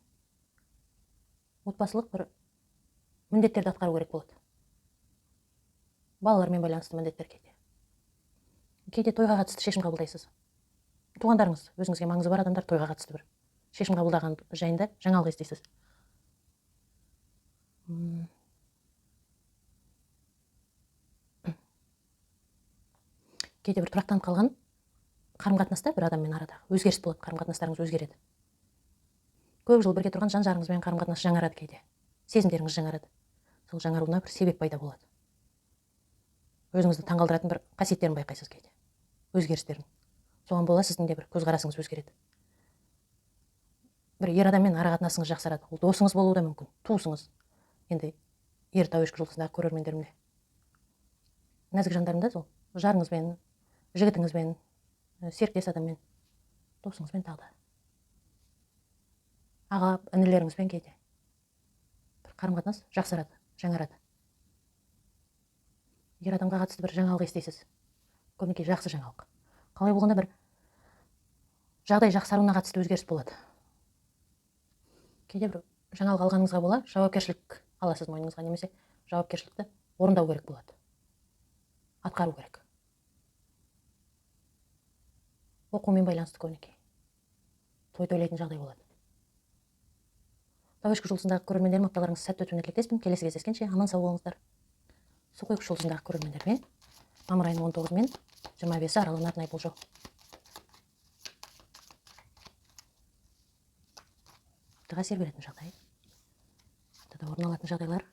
отбасылық бір міндеттерді атқару керек болады. Балалармен байланысты міндеттер кейде. Кейде тойға қатысты шешім қабылдайсыз. Туғандарыңыз, өзіңізге маңызы бар адамдар тойға қатысты бір шешім қабылдаған жайында жаңалық естисіз. Кейде бір тұрақтанып қалған қарым-қатынаста бір адаммен арада өзгеріс болады, қарым-қатынастарыңыз өзгереді. Көп жыл бірге тұрған жан жарыңызбен қарым-қатынас жаңарады кейде. Сезімдеріңіз жаңарады. Сол жаңаруына бір себеп пайда болады. Өзіңізді таңғалдыратын бір қасиеттерін байқайсыз кейде, өзгерістерін. Соған бола сіздің де бір көзқарасыңыз өзгереді. Бір ер адаммен ара қатынасыңыз жақсарады. Ол досыңыз болуы да мүмкін, туысыңыз. Енді ер тауешкі жұлдызындағы көрермендерімде, нәзік жандарымда сол жарыңызбен, жігітіңізбен, серіктес адаммен, досыңызбен, тағы да аға інілеріңізбен кейде бір қарым қатынас жақсарады, жаңарады. Ер адамға қатысты бір жаңалық естисіз, көбінесе жақсы жаңалық. Қалай болғанда бір жағдай жақсаруына қатысты өзгеріс болады. Кейде бір жаңалық алғаныңызға бола жауапкершілік аласыз мойныңызға, немесе жауапкершілікті орындау керек болады, атқару керек. Оқумен байланысты көбінесе той тойлайтын жағдай болады. Тауешкі жұлдызындағы көрермендерім, апталарыңыз сәтті өтуіне тілектеспін. Келесі кездескенше аман сау болыңыздар. Суқұйғыш жұлдызындағы көрермендермен мамыр айының 19 мен 25 аралығына арнайы болжау. Аптаға әсер беретін жағдай, аптада орын алатын жағдайлар.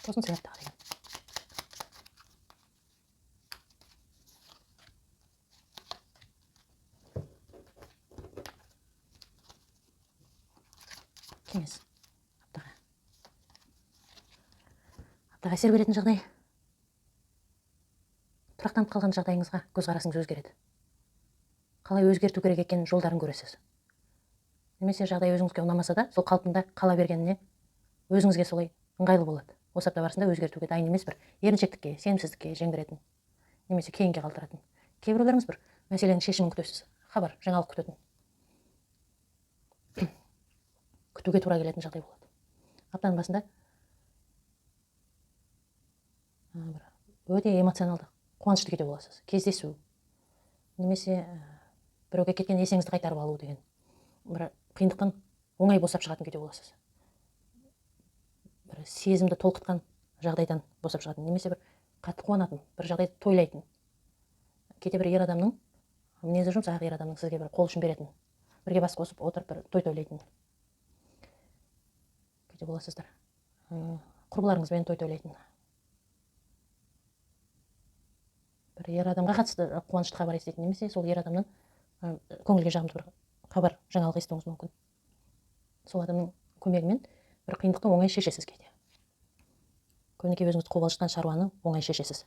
Тосын сый аптаға деген. Кеңес аптаға. Аптаға әсер беретін жағдай. Тұрақтанып қалған жағдайыңызға көзқарасыңыз өзгереді. Қалай өзгерту керек екенін жолдарын көресіз. Немесе жағдай өзіңізге ұнамаса да, сол қалпында қала бергеніне өзіңізге солай ыңғайлы болады. Осы апта барысында өзгертуге дайын емес бір еріншектікке, сенімсіздікке жеңдіретін, немесе кейінге қалдыратын. Кейбіреулеріңіз бір мәселенің шешімін күтесіз, хабар, жаңалық күтетін. Күтуге тура келетін жағдай болады. Аптаның басында бір өте эмоционалды, қуанышты күйде боласыз. Кездесу, немесе біреуге кеткен есеңізді қайтарып алу деген бір қиындықтан оңай босап шығатын күйде боласыз. Бір сезімді толқытқан жағдайдан босап шығатын, немесе бір қатты қуанатын, бір жағдайды тойлайтын. Кейде бір ер адамның мінезі жұмсақ ер адамның сізге бір қол ұшын беретін, бірге бас қосып отырып бір той тойлайтын кейде боласыздар. Құрбыларыңызбен той тойлайтын. Бір ер адамға қатысты қуанышты хабар еститін, немесе сол ер адамнан көңілге жағымды бір хабар, жаңалық естуіңіз мүмкін. Сол адамның көмегімен бір қиындықты оңай шешесіз кейде. Көбінесе өзіңізді қобалжытқан шаруаны оңай шешесіз.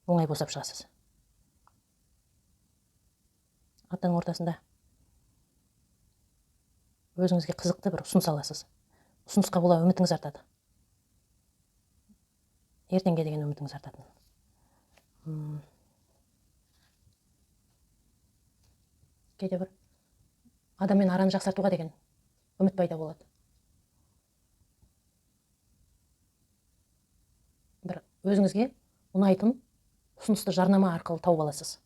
Оңай босап шығасыз. Аптаның ортасында өзіңізге қызықты бір ұсыныс аласыз. Ұсынысқа бола үмітіңіз артады. Ертеңге деген үмітіңіз артады. Кейде бір адаммен араны жақсартуға деген үміт пайда болады. Бір өзіңізге ұнайтын ұсынысты жарнама арқылы тауып аласыз.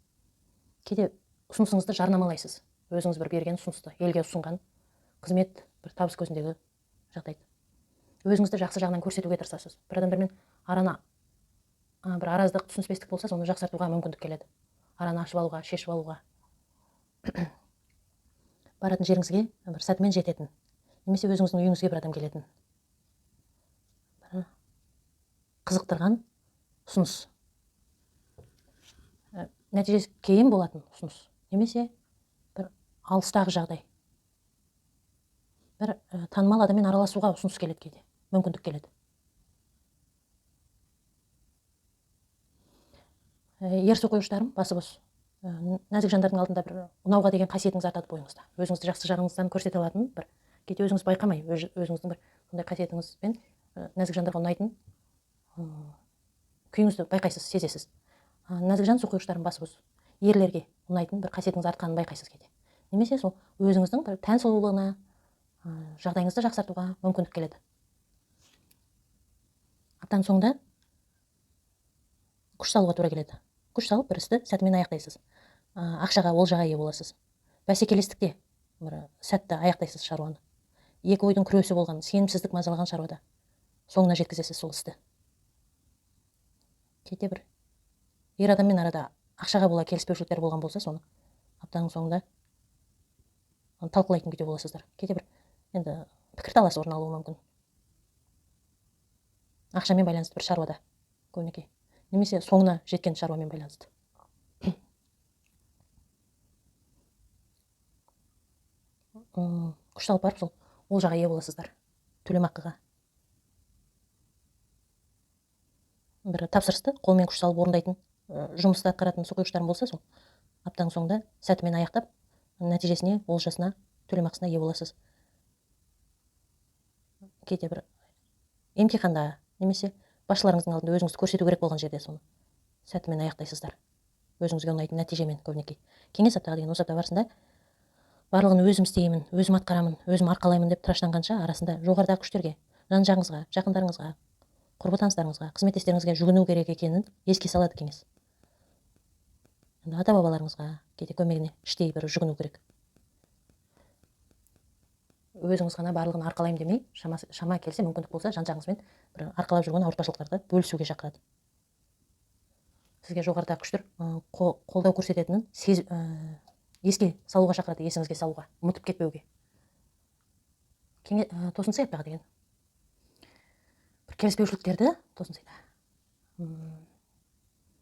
Кейде ұсынысыңызды жарнамалайсыз. Өзіңіз бір берген ұсынысты, елге ұсынған қызмет, бір табыс көзіндегі жағдайды. Өзіңізді жақсы жағынан көрсетуге тырысасыз. Бір адамдармен араны, бір араздық, түсініспестік болса, соны жақсартуға мүмкіндік келеді. Араны ашып алуға, шешіп алуға. Баратын жеріңізге бір сәтімен жететін, немесе өзіңіздің үйіңізге бір адам келетін. Бір қызықтырған ұсыныс. Нәтижесі кейін болатын ұсыныс, немесе бір алыстағы жағдай. Бір танымал адаммен араласуға ұсыныс келеді кейде, мүмкіндік келеді. Ер су құйғыштарым басы бос. Нәзік жандардың алдында бір ұнауға деген қасиетіңіз артады бойыңызда. Өзіңізді жақсы жағыңыздан көрсете алатын бір, кейде өзіңіз байқамай, өзіңіздің бір сондай қасиетіңізбен нәзік жандарға ұнайтын күйіңізді байқайсыз, сезесіз. Нәзік жан су құйғыштарым басы бос. Ерлерге ұнайтын бір қасиетіңіз артқанын байқайсыз кейде. Немесе сол өзіңіздің бір тән сұлулығына, жағдайыңызды жақсартуға мүмкіндік келеді. Аптаның соңында күш салуға тура келеді. Күш салып бір істі сәтімен аяқтайсыз. Ақшаға, олжаға ие боласыз. Бәсекелестікте бір сәтті аяқтайсыз шаруаны. Екі ойдың күресі болған, сенімсіздік мазалаған шаруада соңына жеткізесіз сол істі. Кейде бір ер адаммен арада Ақшаға бола келіспеушіліктер болған болса, соны аптаның соңында талқылайтын күйде боласыздар. Кейде бір енді пікірталас орын алуы мүмкін. Ақшамен байланысты бір шаруада көбінесе, немесе соңына жеткен шаруамен байланысты. Күш салып барып сол олжаға ие боласыздар, төлемақыға. Бір тапсырысты қолмен күш салып орындайтын, жұмысты атқаратын су құйғыштарым болса, сол аптаның соңында сәтімен аяқтап, нәтижесіне, олжасына, төлемақысына ие боласыз. Кейде бір емтиханда немесе басшыларыңыздың алдында өзіңізді көрсету керек болған жерде соны сәтімен аяқтайсыздар. Өзіңізге ұнайтын нәтижемен көбінесе. Кеңес аптаға деген осы апта барысында барлығын өзім істеймін, өзім атқарамын, өзім арқалаймын деп тыраштанғанша, арасында жоғарыдағы күштерге, жан-жағыңызға, жақындарыңызға, құрбы таныстарыңызға, қызметтестеріңізге жүгіну керек екенін еске салады кеңес. Енді ата-бабаларыңызға кейде көмегіне іштей бір жүгіну керек. Өзіңіз ғана барлығын арқалаймын демей, шама келсе, мүмкіндік болса, жан-жағыңызбен бір арқалап жүрген ауыртпашылықтарды бөлісуге шақырады. Сізге жоғарыдағы күштер қолдау көрсететінін еске салуға шақырады, есіңізге салуға, ұмытып кетпеуге. Тосын сый аптаға деген бір келіспеушіліктерді тосын сыйда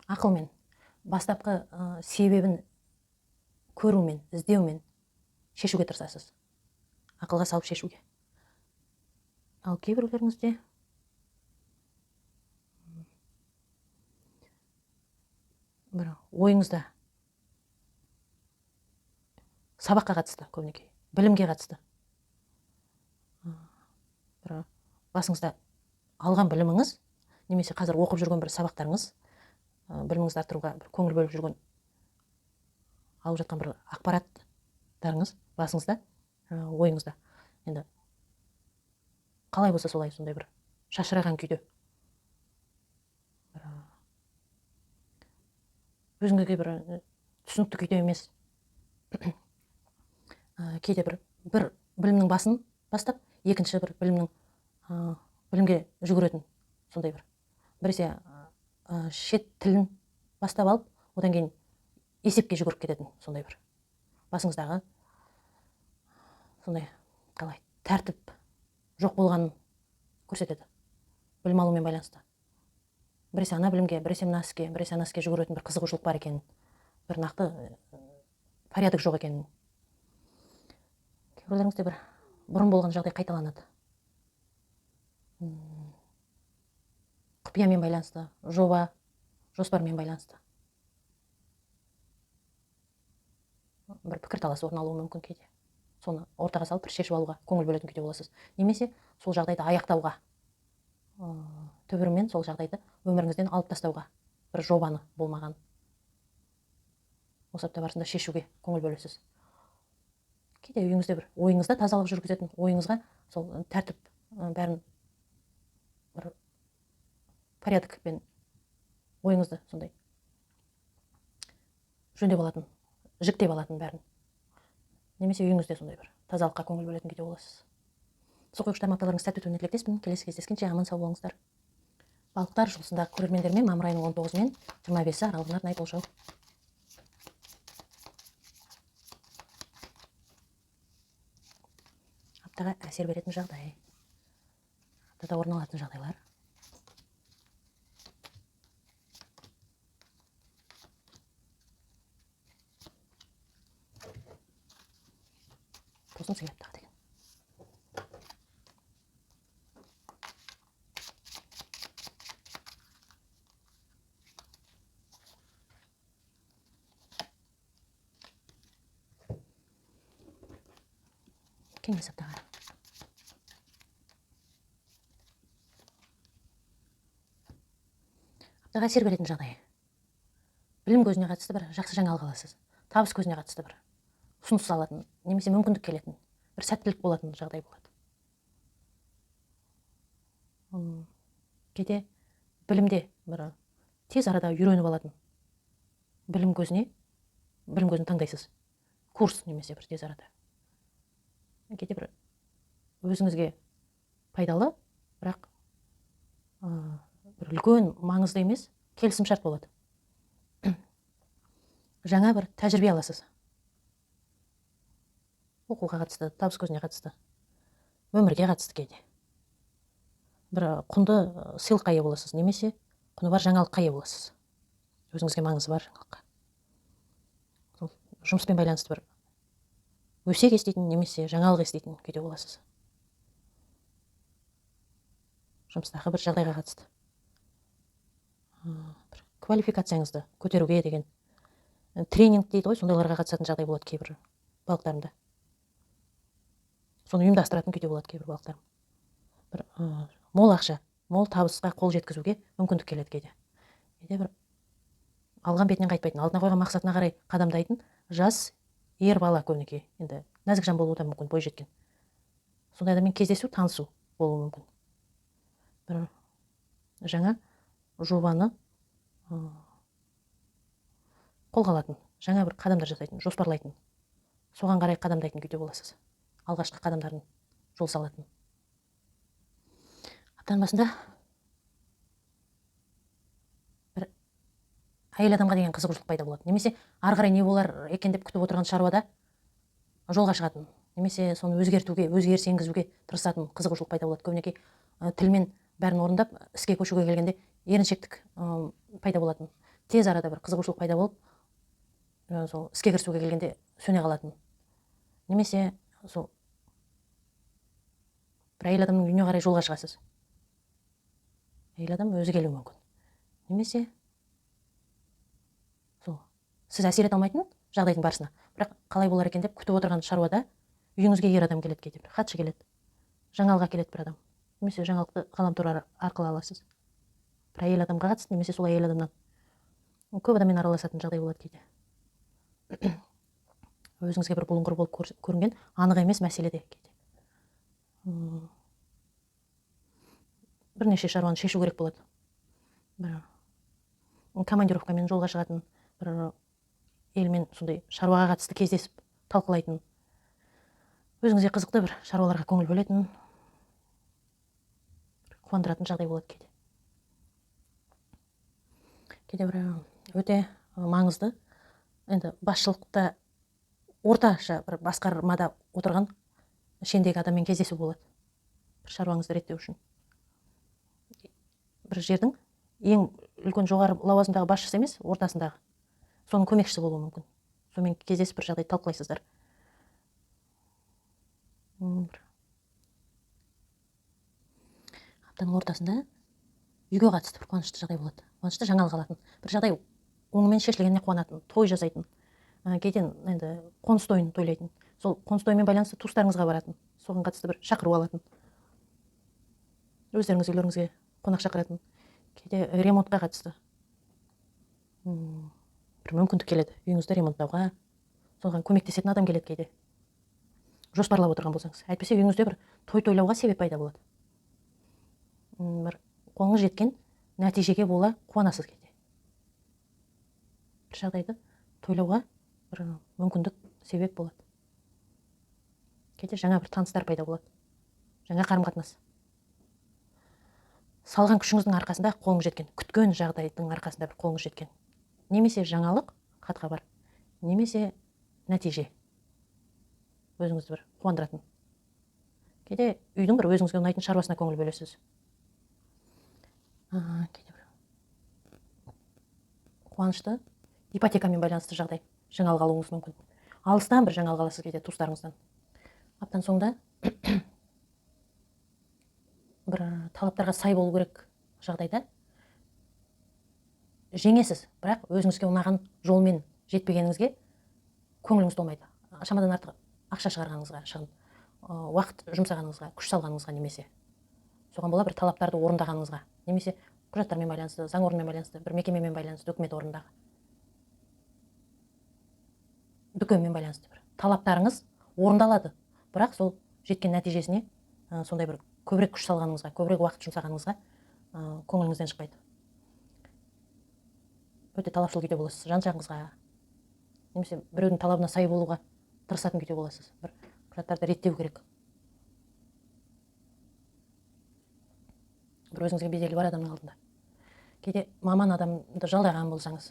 ақылмен, бастапқы себебін көрумен, іздеумен шешуге тырысасыз. Ақылға салып шешуге. Ал кейбіреулеріңізде бір ойыңызда сабаққа қатысты, көбінесе білімге қатысты, бір басыңызда алған біліміңіз немесе қазір оқып жүрген бір сабақтарыңыз, біліміңізді арттыруға бір көңіл бөліп жүрген, алып жатқан бір ақпараттарыңыз басыңызда, ойыңызда енді қалай болса солай, сондай бір шашыраған күйде бір, өзіңізге бір түсінікті күйде емес. Кейде бір білімнің басын бастап, екінші бір білімге жүгіретін сондай бір. Біресе, шет тілін бастап алып, одан кейін есепке жүгіріп кететін сондай бір. Басыңыздағы сондай қалай тәртіп жоқ болғанын көрсетеді. Білім алумен байланысты. Біресе ана білімге, біресе мына іске, біресе ана іске жүгіретін бір қызығушылық бар екенін, бір нақты порядок жоқ екенін. Кейбіреулеріңізде бір бұрын болған жағдай қайталанады. Құпиямен байланысты, жоба, жоспармен байланысты. Бір пікірталас орын алуы мүмкін кейде. Соны ортаға салып бір шешіп алуға көңіл бөлетін күйде боласыз. Немесе сол жағдайды аяқтауға, түбірімен сол жағдайды өміріңізден алып тастауға, бір жобаны болмаған осы апта барысында шешуге көңіл бөлесіз. Кейде үйіңізде бір ойыңызда тазалық жүргізетін, ойыңызға сол тәртіп, бәрін бір порядокпен ойыңызды сондай жөндеп алатын, жіктеп алатын бәрін. Немесе үйіңізде сондай бір тазалыққа көңіл бөлетін күйде боласыз. Су құйғыштар апталарыңыз сәтті өтуіне тілектеспін. Келесі кездескенше аман сау болыңыздар. Балықтар жұлдызындағы көрермендермен мамыр айының он тоғызы мен жиырма бесі аралығына арнайы болжау. Аптаға әсер беретін жағдай. Аптада орын алатын жағдайлар. Тосын сый аптаға деген. Кеңес аптаға. Аптаға әсер беретін жағдай. Білім көзіне қатысты бір жақсы жаңалық аласыз. Табыс көзіне қатысты бір ұсыныс алатын, немесе мүмкіндік келетін, бір сәттілік болатын жағдай болады. Кейде білімде бір тез арада үйреніп алатын білім көзін таңдайсыз. Курс немесе бір тез арада. Кейде бір өзіңізге пайдалы, бірақ, бір үлкен маңызды емес келісімшарт болады. Жаңа бір тәжірибе аласыз. Оқуға қатысты, табыс көзіне қатысты, өмірге қатысты кейде. Бір құнды сыйлыққа ие боласыз, немесе құны бар жаңалыққа ие боласыз. Өзіңізге маңызы бар жаңалыққа. Сол жұмыспен байланысты бір өсек еститін, немесе жаңалық еститін күйде боласыз. Жұмыстағы бір жағдайға қатысты. Бір квалификацияңызды көтеруге деген тренинг дейді ғой, сондайларға қатысатын жағдай болады кейбір балықтарымда. Соны ұйымдастыратын күйде болады кейбір балықтарым. Бір мол ақша, мол табысқа қол жеткізуге мүмкіндік келеді кейде. Кейде бір алған бетінен қайтпайтын, алдына қойған мақсатына қарай қадамдайтын жас ер бала көбінесе. Енді нәзік жан болуы да мүмкін, бой жеткен. Сондай адаммен кездесу, танысу болуы мүмкін. Бір жаңа жобаны қолға алатын, жаңа бір қадамдар жасайтын, жоспарлайтын, соған қарай қадамдайтын күйде боласыз. Алғашқы қадамдарын жол салатын. Аптаның басында бір әйел адамға деген қызығушылық пайда болады. Немесе ары қарай не болар екен деп күтіп отырған шаруада жолға шығатын, немесе соны өзгертуге, өзгеріс енгізуге тырысатын қызығушылық пайда болады. Көбінесе тілмен бәрін орындап, іске көшуге келгенде еріншектік пайда болатын. Тез арада бір қызығушылық пайда болып, сол іске кірісуге келгенде сөне қалатын. Немесе сол бір әйел адамның үйіне қарай жолға шығасыз. Әйел адам өзі келуі мүмкін. Немесе сол сіз әсер ете алмайтын жағдайдың барысына, бірақ қалай болар екен деп күтіп отырған шаруада үйіңізге ер адам келеді кейде, бір хатшы келеді, жаңалық әкеледі бір адам. Немесе жаңалықты ғаламтор арқылы аласыз. Бір әйел адамға қатысты, немесе сол әйел адамнан. Көп адаммен араласатын жағдай болады кейде. Өзіңізге бір бұлыңғыр болып көрінген анық емес мәселеде кейде. Бірнеше шаруаны шешу керек болады. Бір командировкамен жолға шығатын, бір елмен сондай шаруаға қатысты кездесіп талқылайтын, өзіңізге қызықты бір шаруаларға көңіл бөлетін, қуандыратын жағдай болады кейде. Кейде бір өте маңызды, енді басшылықта орташа бір басқармада отырған шендегі адаммен кездесу болады. Бір шаруаңызды реттеу үшін. Бір жердің ең үлкен жоғары лауазымдағы басшысы емес, ортасындағы. Соның көмекшісі болуы мүмкін. Сонымен кездесіп бір жағдайды талқылайсыздар. Бір аптаның ортасында үйге қатысты бір қуанышты жағдай болады. Қуанышты жаңалық алатын. Бір жағдай оңымен шешілгеніне қуанатын, той жасайтын. Кейде енді қоныс тойын тойлайтын. Сол қоныс тоймен байланысты туыстарыңызға баратын, соған қатысты бір шақыру алатын. Өздеріңіз үйлеріңізге қонақ шақыратын. Кейде ремонтқа қатысты. Бір мүмкіндік келеді үйіңізді ремонттауға, соған көмектесетін адам келеді кейде. Жоспарлап отырған болсаңыз. Әйтпесе үйіңізде бір той тойлауға себеп пайда болады. Бір қолыңыз жеткен нәтижеге бола қуанасыз кейде. Бір жағдайды тойлауға бір мүмкіндік себеп болады. Кейде жаңа бір таныстар пайда болады. Жаңа қарым-қатынас. Салған күшіңіздің арқасында қолыңыз жеткен, күткен жағдайдың арқасында бір қолыңыз жеткен. Немесе жаңалық, хат-хабар, немесе нәтиже. Өзіңізді бір қуандыратын. Кейде үйдің бір өзіңізге ұнайтын шаруасына көңіл бөлесіз. Кейде бір қуанышты ипотекамен байланысты жағдай жаңалық алуыңыз мүмкін. Алыстан бір жаңалық аласыз кейде туыстарыңыздан. Аптаның соңында бір талаптарға сай болу керек жағдайда жеңесіз, бірақ өзіңізге ұнаған жолмен жетпегеніңізге көңіліңіз толмайды. Шамадан артық ақша шығарғаныңызға, шығын, уақыт жұмсағаныңызға, күш салғаныңызға, немесе соған бола бір талаптарды орындағаныңызға, немесе құжаттармен байланысты, заң орнымен байланысты, бір мекемемен байланысты, үкімет орнындағы дүкенмен байланысты бір талаптарыңыз орындалады, бірақ сол жеткен нәтижесіне сондай бір көбірек күш салғаныңызға, көбірек уақыт жұмсағаныңызға көңіліңізден шықпайды. Өте талапшыл күйде боласыз, жан жағыңызға, немесе біреудің талабына сай болуға тырысатын күйде боласыз. Бір құжаттарды реттеу керек. Бір өзіңізге беделі бар адамның алдында. Кейде маман адамды жалдаған болсаңыз,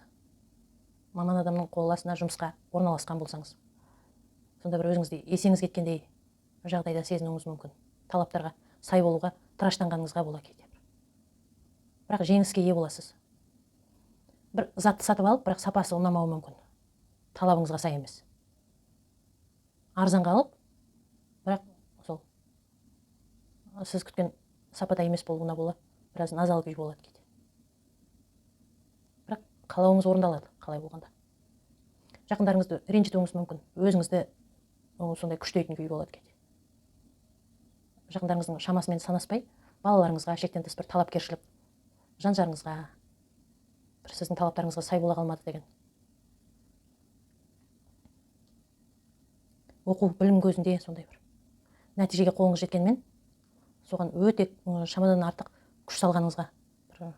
маман адамның қол астына жұмысқа орналасқан болсаңыз, сонда бір өзіңізді есеңіз кеткендей жағдайда сезінуіңіз мүмкін. Талаптарға сай болуға тыраштанғаныңызға бола кейде. Бірақ жеңіске ие боласыз. Бір затты сатып алып, бірақ сапасы ұнамауы мүмкін. Талабыңызға сай емес. Арзанға алып, бірақ сол сіз күткен сапада емес болуына бола біраз назалы күй болады кейде. Бірақ қалауыңыз орындалады, қалай болғанда. Жақындарыңызды ренжітуіңіз мүмкін, өзіңізді сондай күштейтін күй болады кейде. Жақындарыңыздың шамасымен санаспай, балаларыңызға шектен тыс бір талапкершілік, жан жарыңызға бір сіздің талаптарыңызға сай бола қалмады деген. Оқу, білім көзінде сондай бір нәтижеге қолыңыз жеткенмен, соған өте шамадан артық күш салғаныңызға, бір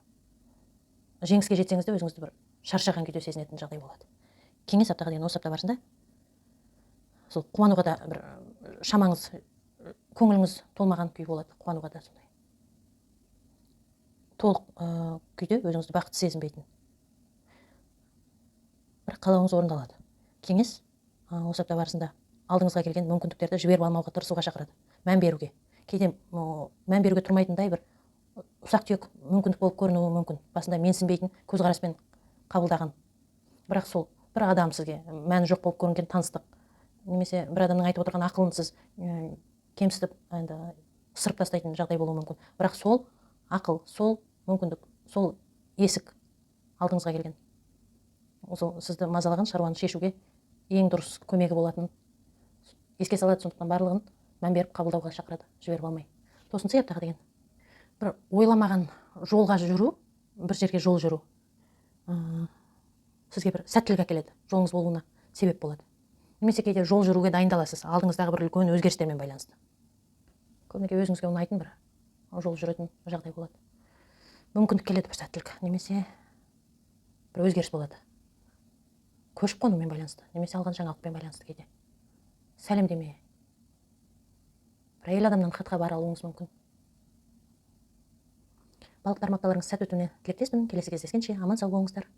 жеңіске жетсеңіз де өзіңізді бір шаршаған күйде сезінетін жағдай болады. Кеңес аптаға деген осы апта барысында сол қуануға да бір шамаңыз, көңіліңіз толмаған күй болады, қуануға да сондай. Толық күйде өзіңізді бақытты сезінбейтін. Бірақ қалауыңыз орындалады. Кеңес осы апта барысында алдыңызға келген мүмкіндіктерді жіберіп алмауға тырысуға шақырады. Мән беруге. Кейде мән беруге тұрмайтындай бір ұсақ-түйек мүмкіндік болып көрінуі мүмкін. Басында менсінбейтін көзқараспен қабылдаған. Бірақ сол бір адам сізге мәні жоқ болып көрінген таныстық, немесе бір адамның айтып отырған ақылын сіз кемсітіп, енді ысырып тастайтын жағдай болуы мүмкін. Бірақ сол ақыл, сол мүмкіндік, сол есік алдыңызға келген, сол сізді мазалаған шаруаны шешуге ең дұрыс көмегі болатын еске салады. Сондықтан барлығын мән беріп қабылдауға шақырады, жіберіп алмай. Тосын аптаға деген бір ойламаған жолға жүру, бір жерге жол жүру сізге бір сәттілік әкеледі, жолыңыз болуына себеп болады. Немесе кейде жол жүруге дайындаласыз, алдыңыздағы бір үлкен өзгерістермен байланысты. Көбінесе өзіңізге ұнайтын бір жол жүретін жағдай болады. Мүмкіндік келеді, бір сәттілік, немесе бір өзгеріс болады. Көшіп қонумен байланысты, немесе алған жаңалықпен байланысты кейде. Сәлемдеме. Бір әйел адамнан хат хабар алуыңыз мүмкін. Балық тармақталарыңыз сәт өтуіне тілектеспін. Келесі кездескенше аман сау болыңыздар.